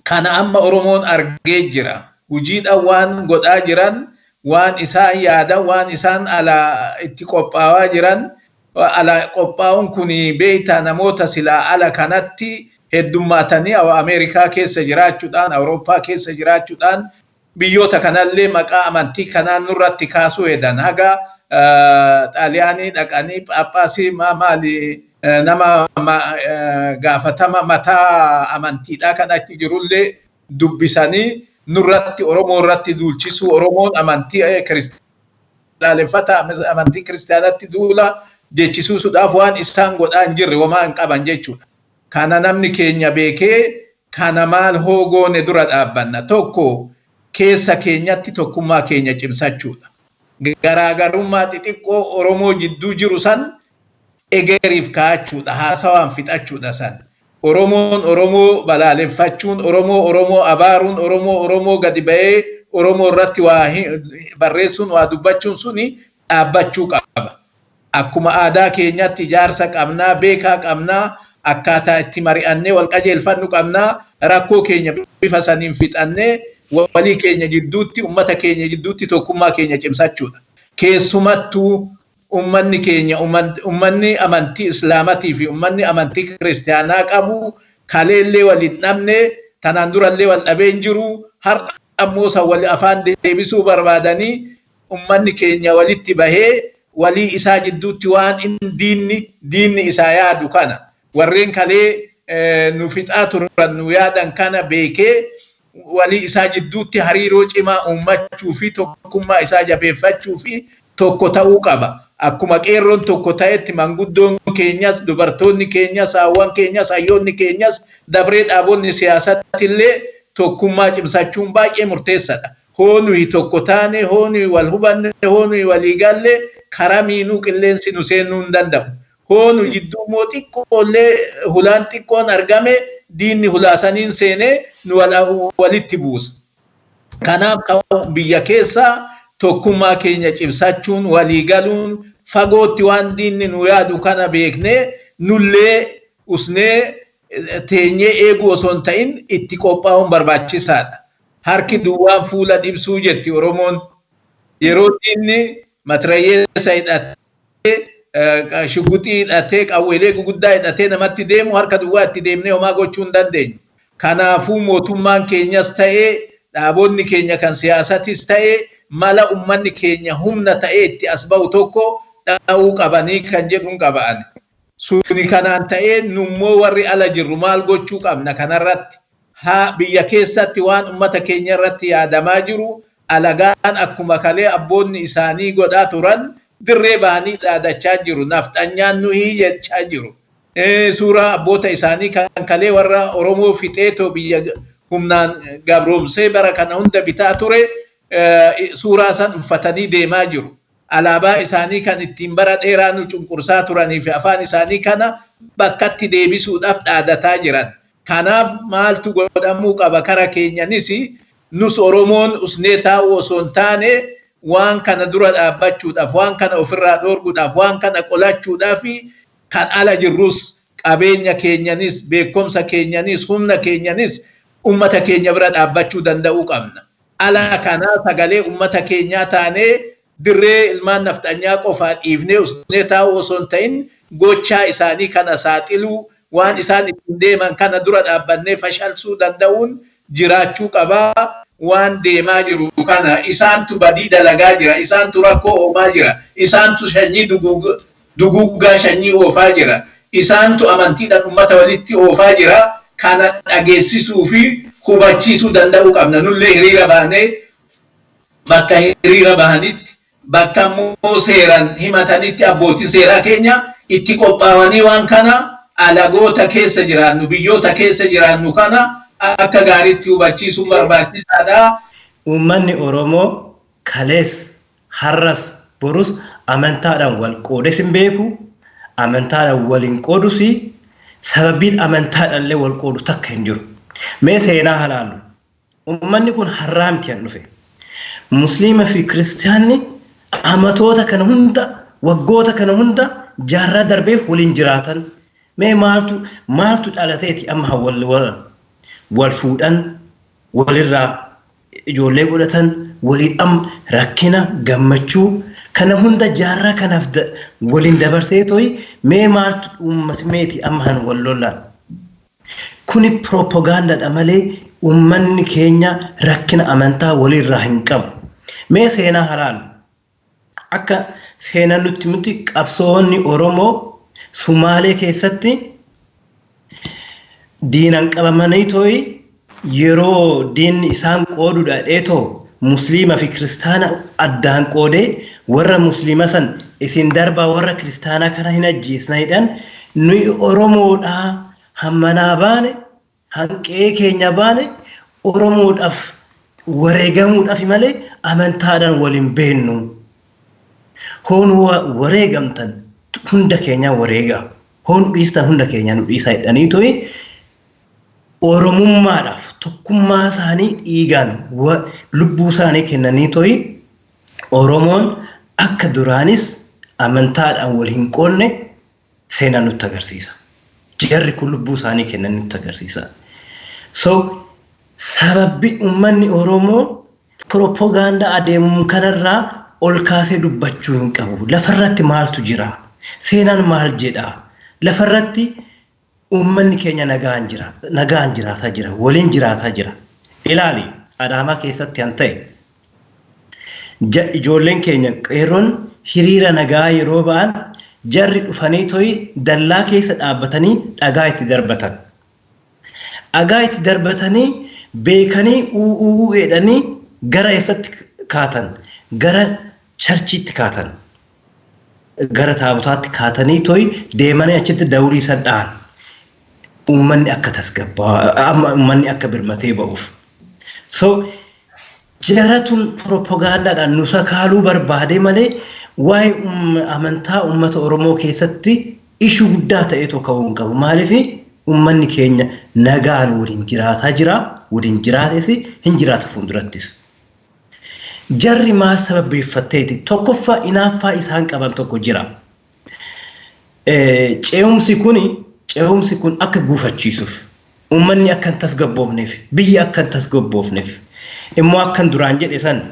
Kana amma Oromoon argee jira. Hojiidhaan waan godhaa jiran, waan isaan yaadan, waan isaan ala itti qophaa'aa jiran, ala qophaa'uun kun beektaa namoota silaa ala kanatti heddummaatanii Ameerikaa keessa jiraachuudhaan, Awurooppaa keessa jiraachuudhaan biyyoota kanallee maqaa amantii kanaan nurratti kaasuu hedan. Haga Xaaliyaanii dhaqanii Phaaphaasii maali nama gaafatama mataa amantiidhaa kan achi jirullee dubbisanii nurratti, Oromoo irratti duulchisuu, Oromoon amantii kiristaaneffata, amantii kiristaanatti duula jechisiisuudhaaf waan isaan godhaa hin jirre homaa hin qaban jechuudha. Kana namni keenya beekee kana maal hoogoone dura dhaabbanna. Tokko, keessa keenyatti tokkummaa keenya cimsachuudha. Garaagarummaa xixiqqoo Oromoo jidduu jiru san egeriif kaa'achuudha. Haasawaan fixachuudha san. Oromoon Oromoo balaaleffachuun, Oromoo Oromoo abaaruun, Oromoo Oromoo gadi ba'ee Oromoo irratti waa barreessuun, waa dubbachuun suni dhaabbachuu qaba. Akkuma aadaa keenyatti ijaarsa qabnaa, beekaa qabnaa, akkaataa itti mari'annee wal qajeelfannu qabnaa, rakkoo keenya bifa saniin fixannee walii keenya jidduutti, uummata keenya jidduutti tokkummaa keenya cimsachuudha. Keessumattuu uummanni keenya, uummanni amantii Islaamatii fi uummanni amantii Kiristaanaa qabu kaleellee wal hin dhabne, tanaan durallee wal dhabee hin jiru. Har'a ammoo san wal afaan deebisuu barbaadanii uummanni keenya walitti bahee walii isaa jidduutti waan diinni isaa yaadu kana, warreen kalee nu fixaa turan nu yaadan kana beekee walii isaa jidduutti hariiroo cimaa uummachuu fi tokkummaa isaa jabeeffachuu fi tokko ta'uu qaba. Akkuma qeerroon tokko ta'etti manguddoon keenyas, dubartoonni keenyas, haawwan keenyas, hayyoonni keenyas, dabree dhaabonni siyaasatti illee tokkummaa cimsachuun baay'ee murteessaadha. Hoo nuyi tokko taane, hoo nuyi wal hubanne, hoo nuyi walii galle, karaa miinuu qilleensi nu seenuu hin danda'u. Hoo nu jidduu immoo xiqqoollee hulaan xiqqoon argame, diinni hulaasaniin seenee nu walitti buusa. Kanaaf biyya keessaa tokkummaa keenya cimsachuun, walii galuun, fagootti waan diinni nu yaadu kana beeknee nullee usnee teenyee eeguu osoo hin ta'in itti qophaa'uun barbaachisaadha. Harki duwwaan fuula dhibsuu jetti Oromoon. Yeroo diinni matirayyeessa hidhatee, shugguxii hidhatee, qawweelee guguddaa hidhatee namatti deemu, harka duwwaa itti deemnee homaa gochuu hin dandeenyu. Kanaafuu mootummaan keenyas ta'ee dhaabonni keenya kan siyaasatis ta'ee mala ummanni keenya humna ta'ee itti as ba'u tokko dha'uu qabanii kan jedhuun qaba'an. Suni kanaan ta'ee nummoo warri ala jirru maal gochuu qabna kanarratti. Haa biyya keessatti waan ummata keenya irratti yaadamaa jiru alagaan akkuma kalee abboonni isaanii godhaa turan dirree bahanii dhaadachaa jiru. Nafxanyaan nuyi jechaa jiru. Suuraa abboota isaanii kan kalee warra Oromoo fixeetoo biyya humnaan gabroomsee bara kana hunda bitaa ture suuraa san uffatanii deemaa jiru. Alaabaa isaanii kan ittiin bara dheeraa nu cunqursaa turanii fi afaan isaanii kana bakkatti deebisuudhaaf dhaadataa jiran. Kanaaf maaltu godhamuu qaba kara keenyanis nus Oromoon usnee taa'u osoo hin taane waan kana dura dhaabbachuudhaaf, waan kana ofirraa dhoorguudhaaf, waan kana qolachuudhaaf kan ala jirrus qabeenya keenyanis, beekumsa keenyanis, humna keenyanis ummata keenya bira dhaabbachuu danda'uu qabna. Ala kanaa sagalee ummata keenyaa taanee dirree ilmaan nafxanyaa qofaa dhiifnee usnee taa'u osoo hin ta'in gochaa isaanii kana saaxiluu waan isaan ittiin deeman kana dura dhaabbannee fashalsuu danda'uun jiraachuu qabaa. Waan deemaa jiru kana isaantu badii dalagaa jira, isaantu rakkoo oomaa jira, isaantu sanyii duguuggaa sanyii oofaa jira, isaantu amantiidhaan ummata walitti oofaa jira. Kana dhageessisuu fi hubachiisuu danda'uu qabna. Nullee hiriira baanee bakka hiriira bahanitti bakka immoo seeraan himatanitti abbootiin seeraa keenya itti qophaa'anii waan kana alagoota keessa jiraannu biyyoota keessa jiraannu kana akka gaariitti hubachiisuun barbaachisaadha. Uummanni Oromoo kalees har'as borus amantaadhaan wal qoodes hin beeku, amantaadhaan wal hin qoodus, sababiin amantaadhaan illee wal qoodu takka hin jiru. Mee seenaa halaallu. Uummanni kun har'aa miti kan dhufe. Musliima fi kiristaanni amatoota kana hunda waggoota kana hunda jaarraa darbeef waliin jiraatan. Mee maaltu dhalateeti amma wal fuudhan, walirraa ijoollee godhatan, waliin amma rakkina gammachuu kana hunda jaarraa kanaaf waliin dabarsee toyi mee maaltu uummatmeeti amma han wal lolan. Kuni piroopagaandaadha malee uummanni keenya rakkina amantaa walirraa hin qabu. Mee seenaa halaalu. Akka seenaa nutti miti qabsoonni Oromoo Sumaalee keessatti diinaan qabamanii toyi yeroo diinni isaan qoodu dhadheetoo musliima fi kiristaana addaan qoodee warra musliima san isin darbaa warra kiristaanaa kana hin ajjeesna jedhan nuyi Oromoodhaa hammanaa baane hanqee keenya baane Oromoodhaaf wareegamuudhaaf malee amantaadhaan waliin beennu. Hoon wareegamtan hunda keenyaa wareegaa. Hoon dhiistan hunda keenyaa nu dhiisaa jedhanii toyi Oromummaadhaaf tokkummaa isaanii dhiigaan lubbuu isaanii kennanii toyi Oromoon akka duraanis amantaadhaan wal hin qoodne seenaa nutti agarsiisa. Jarri kun lubbuu isaanii kennan nutti agarsiisa. So sababbi uummanni Oromoo piroopagaandaa adeemu kanarraa ol kaasee dubbachuu hin qabu. Lafarratti maaltu jira? Seenaan maal jedha? Lafarratti uummanni keenya nagaan jira, nagaan jiraataa jira, waliin jiraataa jira. Ilaali, Adaamaa keessatti kan ta'e ijoolleen keenya qeerroon hiriira nagaa yeroo ba'an jarri dhufanii toyi dallaa keessa dhaabbatanii dhagaa itti darbatan. Dhagaa itti darbatanii beekanii uuu jedhanii gara eessatti kaatan? Gara charchiitti kaatan. Gara taabotaatti kaatanii toyi deemanii achitti dawrii san dha'an. Uummanni akka tasgabbaa, uummanni akka birmatee ba'uuf. So jaratun piroopagaandaadhaan nu sakaaluu barbaade malee waa'ee amantaa uummata Oromoo keessatti ishuu guddaa ta'etu ka'uu hin qabu. Maaliif uummanni keenya nagaan waliin jiraataa jira, waliin jiraates hin jiraata fuuldurattis. Jarri maal sababeeffatteeti? Tokkoffaa inaaffaa isaan qaban tokko jira. Ce'umsi kun akka gufachiisuuf, uummanni akka hin tasgabboofneef, biyyi akka hin tasgabboofneef, immoo akkan duraan jedhe san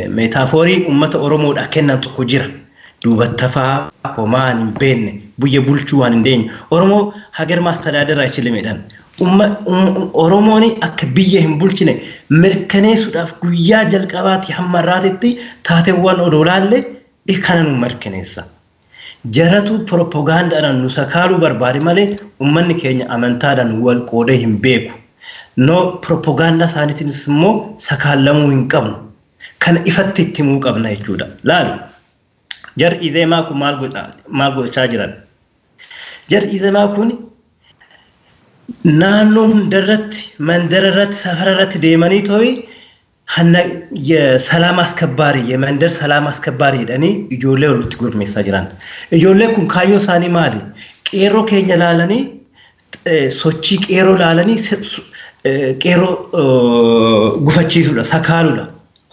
meetaaforii uummata Oromoodhaa kennan tokko jira. Duubattafaa homaa hin beekne biyya bulchuu waan hin deenye Oromoo ሀገር ማስተዳደር አይችልም jedhan. Oromoon akka biyya hin bulchine mirkaneessuudhaaf guyyaa jalqabaati hamma har'aatitti taateewwan odoo laalle kana nu mirkaneessa. Jaratu propagaandaadhaan nu sakaaluu barbaade malee uummanni keenya amantaadhaan wal qoodee hin beeku. No propagaandaa isaaniitiinis immoo sakaalamuu hin qabnu. Kana ifatti itti himuu qabna jechuudha. Laali jarri Izeemaa kun maal gochaa jiran? Jarri Izeemaa kun naannoo hundarratti mandara irratti safara irratti deemanii tooyi የሰላም አስከባሪ የመንደር ሰላም አስከባሪ jedhanii ijoollee walitti gurmeessaa jiran. Ijoolleen kun kaayyoo isaanii maali? Qeerroo keenya laalanii sochii qeerroo laalanii qeerroo gufachiisuudha, sakaaluudha.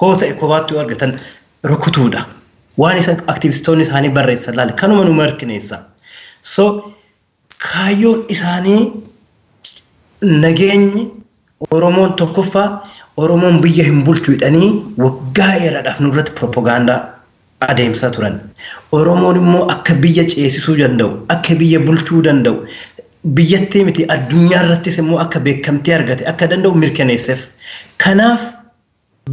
Hoo ta'e kophaatti yoo argatan rukutuudha. Waan isaan aktivistoonni isaanii barreessan laale kanuma nu mirkaneessa. So kaayyoon isaanii nageenyi Oromoon tokkoffaa Oromoon biyya hin bulchu jedhanii waggaa dheeraadhaaf nurratti propagaandaa adeemsaa turan. Oromoon immoo akka biyya ceesisuu danda'u, akka biyya bulchuu danda'u, biyyattii miti addunyaa irrattis immoo akka beekamtii argate akka danda'u mirkaneesseef. Kanaaf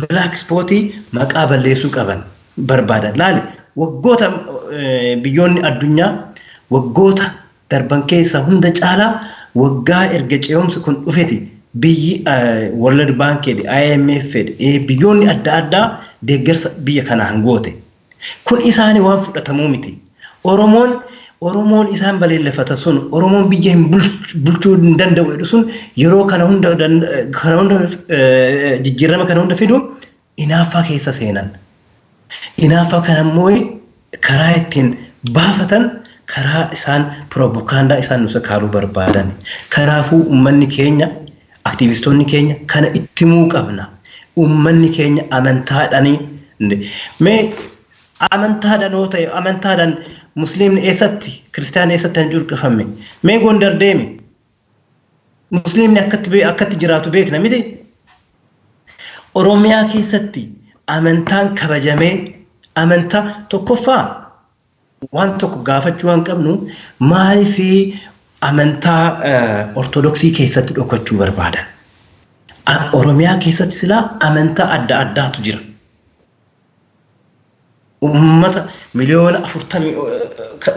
Black Spotii maqaa balleessuu qaban barbaadan. Laali waggoota biyyoonni addunyaa waggoota darban keessaa hunda caalaa waggaa erga ce'umsi kun dhufeti biyyi World Bank IMF biyyoonni adda addaa deeggarsa biyya kanaan goote. Kun isaanii waan fudhatamuu miti. Oromoon isaan baleelleffata sun Oromoon biyya hin bulchuu hin danda'u jedhu sun yeroo kana hunda jijjiirama kana hunda fidu inaaffaa keessa seenan. Inaaffaa kana immoo karaa ittiin baafatan karaa isaan piroopagaandaa isaan nu sakaaluu barbaadan. Kanaafuu uummanni keenya aktivistoonni keenya kana itti himuu qabna. Uummanni keenya amantaadhaanii mee amantaadhaan yoo ta'e amantaadhaan musliimni eessatti kiristaanni eessatti hin curqifame mee Gondar deemi musliimni akkatti jiraatu beekna miti. Oromiyaa keessatti amantaan kabajamee amantaa tokkoffaa waan tokko gaafachuu waan qabnu maaliif amantaa ortodoksii keessatti dhokachuu barbaadan? Oromiyaa keessatti silaa amantaa adda addaatu jira. Uummata 40 miliyoona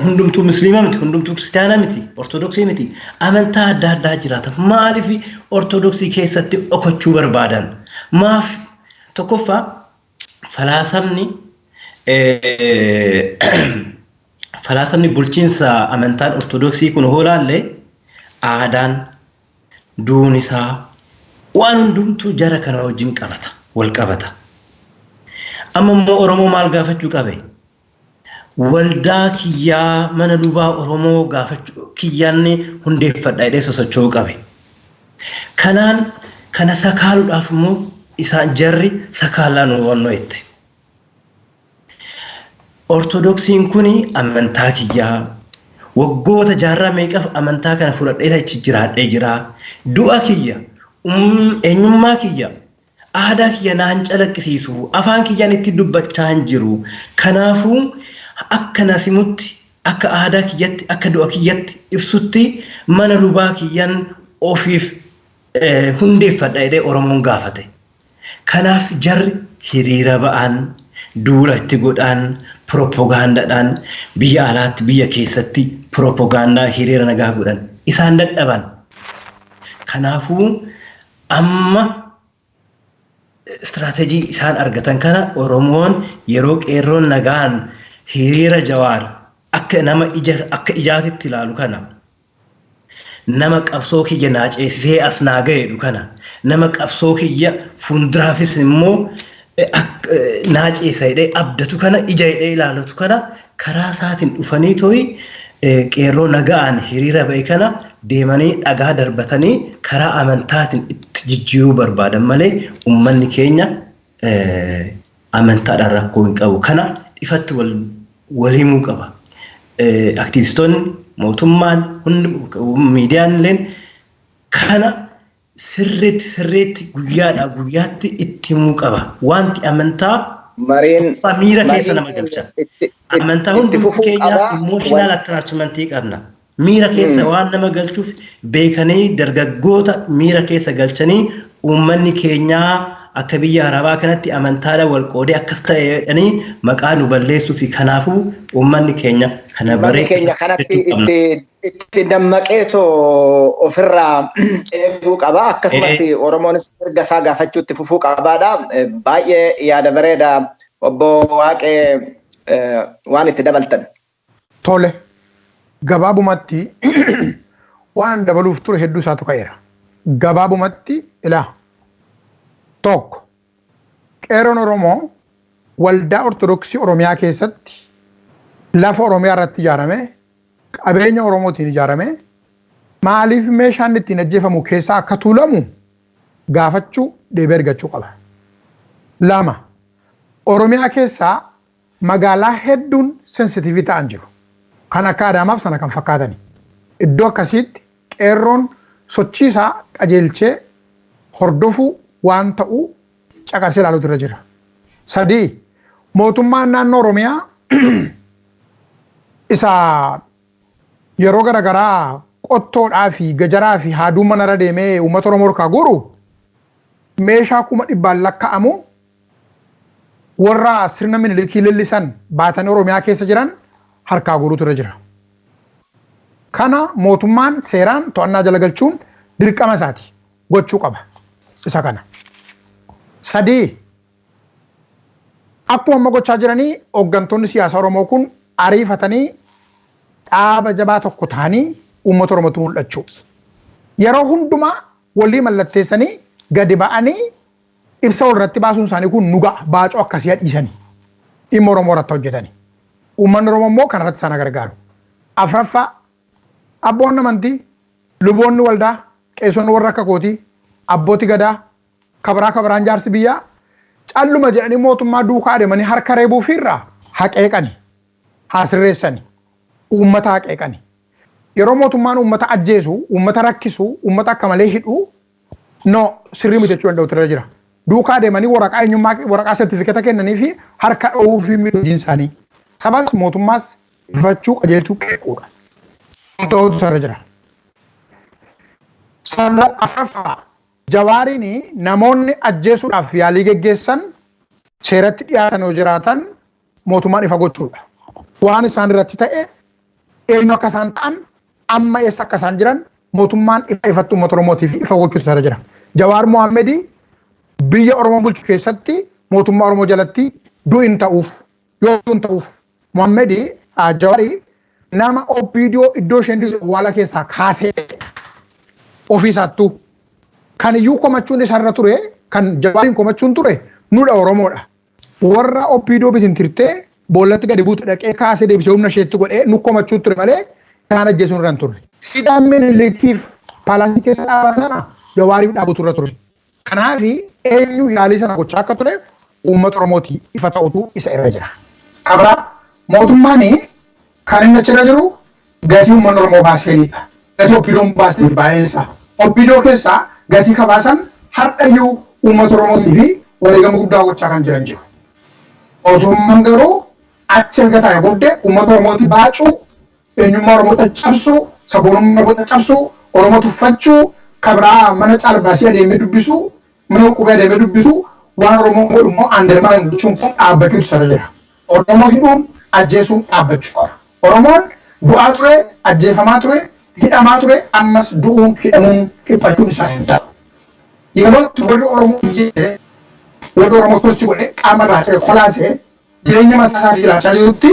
hundumtuu musliima miti, hundumtuu kiristaanaa miti, ortodoksii miti. Amantaa adda addaa jiraata. Maaliif ortodoksii keessatti dhokachuu barbaadan? Maaf tokkoffaa falaasamni bulchiinsa amantaan ortodoksii kun hoo laalle aadaan duun isaa waan hundumtuu jara kana wajjin qabata wal qabata. Amma immoo Oromoo maal gaafachuu qabe? Waldaa kiyyaa mana lubaa Oromoo gaafachuu kiyyaanni hundeeffadha jedhee sosocho'uu qabe. Kanaan kana sakaaluudhaaf immoo isaan jarri sakaalaa nu hubannoo jette. Ortodoksiin kun amantaa kiyyaa waggoota jaarraa meeqaaf amantaa kana fudhadhee achi jiraadhee jira. Du'a kiyya, eenyummaa kiyya, aadaa kiyya naan calaqqisiisu, afaan kiyyaan itti dubbachaa hin jiru. Kanaafuu akka nasimutti, akka aadaa kiyyatti, akka du'a kiyyatti ibsutti mana lubaa kiyyaan ofiif hundeeffadha jedhee Oromoon gaafate. Kanaaf jarri hiriira ba'an, duula itti godhan, piroopagaandaadhaan biyya alaatti biyya keessatti piroopagaandaa hiriira nagaa godhan isaan dadhaban. Kanaafuu amma istiraateejii isaan argatan kana Oromoon yeroo qeerroon nagaan hiriira Jawaar akka nama ija akka ijaatitti ilaalu kana nama qabsoo kiyya naa ceesisee as naa ga'eedhu kana nama qabsoo kiyya fuulduraafis immoo naa ceesa jedhee abdatu kana ija jedhee ilaalatu kana karaa isaatiin dhufanii to'i qeerroo nagaan hiriira ba'e kana deemanii dhagaa darbatanii karaa amantaatiin itti jijjiiruu barbaadan malee uummanni keenya amantaadhaan rakkoo hin qabu. Kana ifatti wal himuu qaba. Aktivistoonni mootummaan hundi miidiyaan illeen kana sirriitti sirriitti guyyaadhaa guyyaatti itti himuu qaba. Wanti amantaa Mariin Miira keessa nama galcha. Amantaa hundumti keenya emotional attachmentii qabna. Miira keessa waan nama galchuuf beekanii dargaggoota miira keessa galchanii uummanni keenyaa akka biyya arabaa kanatti amantaadhaan wal qoodee akkas ta'e jedhanii maqaa nu balleessuu fi kanaafuu uummanni keenya kana baree. Keenya kanatti itti dammaqeetoo ofirraa eeguu qaba. Akkasumas Oromoonis mirga isaa gaafachuu itti fufuu qabaadha. Baay'ee yaada bareeda, obbo Waaqee, waan itti dabaltan. Tole, gabaabumatti waan dabaluuf ture hedduu isaatu ka'eera. Gabaabumatti ilaa, tokko, qeerroon Oromoo waldaa Ortodoksii Oromiyaa keessatti lafa Oromiyaa irratti ijaarame, qabeenya Oromootiin ijaarame, maaliif meeshaan ittiin ajjeefamu keessaa akka tuulamu gaafachuu, deebii argachuu qaba. Lama, Oromiyaa keessaa magaalaa hedduun sensitiivii ta'an jiru. Kan akka Adaamaaf sana kan fakkaatani. Iddoo akkasiitti qeerroon sochii isaa qajeelchee hordofuu waan ta'uu caqasee ilaaluutu irra jira. Sadii, mootummaan naannoo Oromiyaa isa yeroo garaagaraa qottoodhaa fi gajaraa fi haaduu manarra deemee uummata Oromoo harkaa guuru, meeshaa 100,000 lakkaa'amu warra sirna Minilikii leellisan baatanii Oromiyaa keessa jiran harkaa guuruutu irra jira. Kana mootummaan seeraan to'annaa jala galchuun dirqama isaati, gochuu qaba isa kana. Sadii, akkuma amma gochaa jiranii hooggantoonni siyaasaa Oromoo kun ariifatanii dhaaba jabaa tokko ta'anii uummata Oromootti mul'achuu. Yeroo hundumaa walii mallatteessanii gadi ba'anii ibsa walirratti baasuun isaanii kun nu ga'a, baacoo akkasii hadhiisanii dhimma Oromoo irratti hojjetanii. Uummanni Oromoo immoo kanarratti isaan gargaaru. Afraffaa, abboonni amantii, luboonni waldaa, qeessonni warra akka kootii, abbootii gadaa, kabaraa kabaraan jaarsi biyyaa calluma jedhanii mootummaa duukaa adeemanii harka reebuu fiirraa haqeeqani, haa sirreessani, uummata haqeeqani. Yeroo mootummaan uummata ajjeesu, uummata rakkisu, uummata akka malee hidhu, no, sirrii miti jechuu danda'u irra jira. Duukaa adeemanii waraqaa eenyummaa, waraqaa sertifikeeta kennanii fi harka dhoowwuu fi hojiin isaanii. Sabas mootummaas ifachuu, qajeelchuu, qeequudha. Ta'utu irra jira. Sana afraffaa, Jawaariin namoonni ajjeesuudhaaf yaalii geggeessan seeratti dhiyaatan yoo jiraatan mootummaan ifa gochuudha. Waan isaan irratti ta'e, eenyu akka isaan ta'an, amma eessa akka isaan jiran mootummaan ifa ifatti uummata Oromootiif ifa gochuutu irra jira. Jawaar Mohaammed biyya Oromoo bulchu keessatti, mootummaa Oromoo jalatti du'in ta'uuf yoo hin ta'uuf, Mohaammed Jawaarii nama OPDO iddoo isheen awwaala keessaa kaasee ofiisaattuu kan iyyuu komachuun isarra ture, kan Jawaariin komachuun ture nudha, Oromoodha. Warra OPDO bitintirtee boollatti gadi buutu dhaqee kaasee deebisee humna isheetti godhee nu komachuu ture malee isaan ajjeesuun irra hin turre. Siidaan Minilikiif paalaasii keessa dhaaban sana Jawaariif dhaabutu irra ture. Kanaaf eenyu yaalii sana gochaa akka ture uummata Oromooti ifa ta'utu isa irra jira. Kabraa, mootummaan kan inni achirra jiru gatii uummanni Oromoo baaseenidha. Gatii OPDOn baasee baay'eensa. OPDO keessaa gatii kabaasan har'ayyuu uummata Oromootii fi wareegama guddaa gochaa kan jiran jiru. Mootummaan garuu achi erga taa'e booddee uummata Oromootii baacuu, eenyummaa Oromoo caccabsuu, sabboonummaa Oromoo caccabsuu, Oromoo tuffachuu, kabraa mana caalbaasii adeemee dubbisuu, mana qubee adeemee dubbisuu, waan Oromoo godhu immoo undermine gochuun kun dhaabbachuutu isarra jira. Oromoo hidhuun, ajjeesuun dhaabbachuu qaba. Oromoon du'aa ture, ajjeefamaa ture, hidhamaa ture, ammas du'uun, hidhamuun, dhiphachuun isaa hin ta'u. Yeroo warri Oromoo jedhee, warri Oromoo sochii godhee qaama irraa cire kolaasee jireenya mataa isaatii jiraachaa jirutti,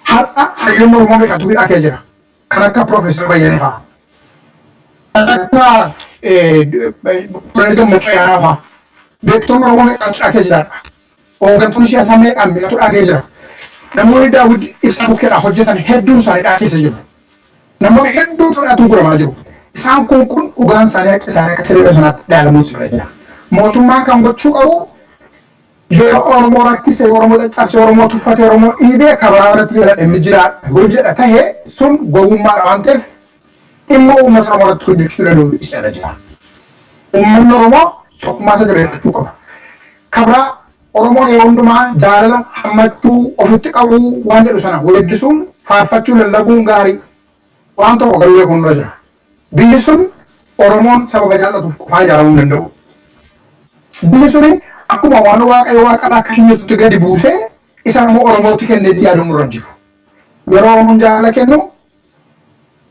har'a hayyoonni Oromoo meeqatu hidhaa kee jira? Kan akka Piroofeesar Bayyanee fa'a. Kan akka Koloneel Gammachuu Ayyaanaa fa'a. Beektonni Oromoo meeqatu hidhaa kee jiraadha? Hooggantoonni siyaasaa meeqaan meeqatu hidhaa kee jira? Namoonni Daawwid Ibsaa bukkeedhaa hojjetan hedduun isaanii hidhaa keessa jiru. Namoota hedduutu hidhaatu guramaa jiru. Isaan kun dhugaan isaanii, akka isaanii akka siree sanaatti ilaalamuutu irra jira. Mootummaan kan gochuu qabu, yoo Oromoo rakkise, Oromoo caccabse, Oromoo tuffate, Oromoo dhiibee kabaraa irratti jala inni jiraadha yoo jedha tahe, sun gowwummaadha waan ta'eef dhimma uummata Oromoo irratti hojjechuu danda'u isa irra jira. Uummanni Oromoo tokkummaa isa jabeeffachuu qaba. Kabraa, Oromoon yeroo hundumaa jaalala hammachuu ofitti qabuu waan jedhu sana weeddisuun faarfachuu lallabuun gaarii waan tokko garuu beekuun nurra jira. Biyyi sun Oromoon sababa jaallatuuf qofaa ijaaramuu hin danda'u. Biyyi suni akkuma waan Waaqayyo waaqarraa akka hin gadi buusee isa immoo Oromootti kenneetti yaaduun nurra hin jiru. Yeroo Oromoon jaalala kennu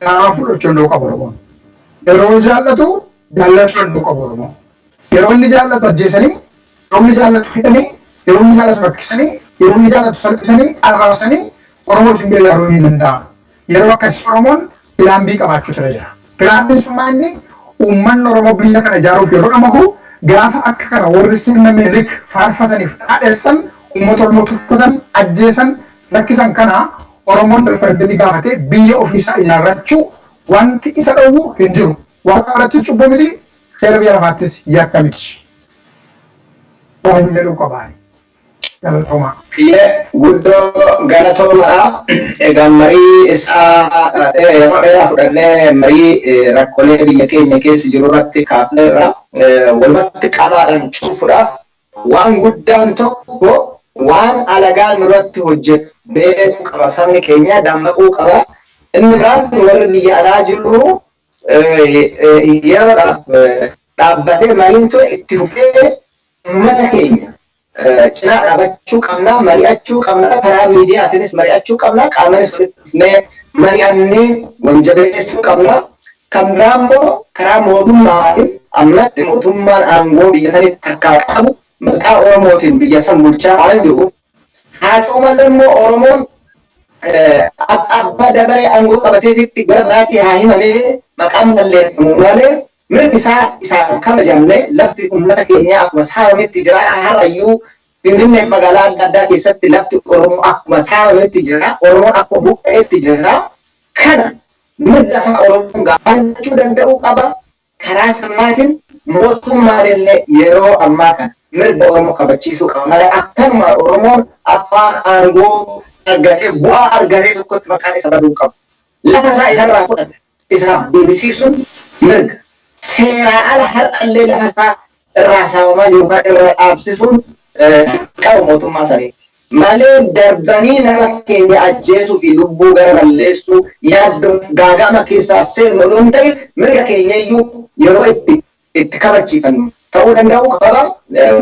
jaalala fudhachuu danda'u qaba Oromoon. Yeroo jaallatu jaallachuu danda'u qaba Oromoon. Yeroo inni jaallatu ajjeesanii, yeroo inni jaallatu hidhanii, yeroo inni jaallatu rakkisanii, yeroo inni jaallatu salphisanii, arraabsanii Oromoo ittiin biyya ijaaruun hin danda'amu. Yeroo akkasii Oromoon plan B qabaachuutu irra jira. Plan B'n sun maa inni uummanni Oromoo biyya kana ijaaruuf yeroo dhamahu gaafa akka kana warri sirna Minilik faarfataniif dhaadheessan uummata Oromoo tuffatan, ajjeesan, rakkisan kana Oromoon referendemii gaafatee biyya ofiisaa ijaarrachuu wanti isa dhowwu hin jiru. Waaqa birattis cubbuu miti, seera biyya lafaattis yakka miti. Waan jedhu qabaani. Galatoomaa. Guddoo galatoomaa. Egaa marii isaa yeroo dheeraa fudhannee marii rakkoolee biyya keenya keessa jiru irratti kaafneerra. Walumatti qabaadhaan cufuudhaaf waan guddaan tokko waan alagaan nurratti hojjetu beekuu qaba, sabni keenya dammaquu qaba. Inni biraan warri biyya alaa jiru yeroodhaaf dhaabbatee mariin ture itti fufee uummata keenya cinaa dhaabachuu qabna, mari'achuu qabna, karaa miidiyaatiinis mari'achuu qabna, qaamanis walitti dhufnee mari'annee wal jabeessuu qabna. Kan biraa immoo karaa mootummaatiin ammatti mootummaan aangoo biyya sanitti harkaa qabu maqaa Oromootiin biyya san bulchaa waan jiruuf, haa ta'u malee immoo Oromoon abbaa dabaree aangoo qabateetitti gara biraatii haa himamee maqaan balleeffamu malee mirgi isaa isaan kabajamne, lafti uummata keenyaa akkuma saamametti jira. Har'ayyuu Finfinnee magaalaa adda addaa keessatti lafti Oromoo akkuma saamametti jira, Oromoon akkuma buqqa'etti jira. Kana mirga isaa Oromoon gaafachuu danda'uu qaba. Karaa sirnaatiin mootummaan illee yeroo ammaa kana mirga Oromoo kabachiisuu qaba malee akkanuma Oromoon abbaan aangoo argatee bu'aa argatee tokkotti maqaan isa baduu qabu. Lafa isaa isarraa fudhate isaaf deebisiisuun mirga. Seeraa ala har'allee lafa isaa irraa saamamaa jiru kan irraa dhaabsisuun qabu mootummaa saniitti. Malee darbanii nama keenya ajjeesuu fi lubbuu gara balleessuu yaaddoo gaaga'ama keessaa seenu odoo hin ta'in mirga keenya iyyuu yeroo itti kabachiifannu ta'uu danda'uu qaba.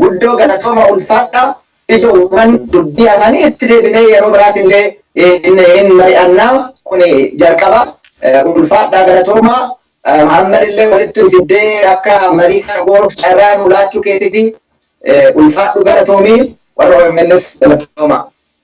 Guddoo galatooma, ulfaadhaa. Ijoowwan dubbii afaanii itti deebinee yeroo biraatillee hin mari'annaa, kun jalqaba. Ulfaadhaa, galatooma. Muhammad illee walitti fiddee akka marii kana goonuuf carraa nu laachuu keetii fi ulfaadhu, galatoomii. Warra OMNs galatooma.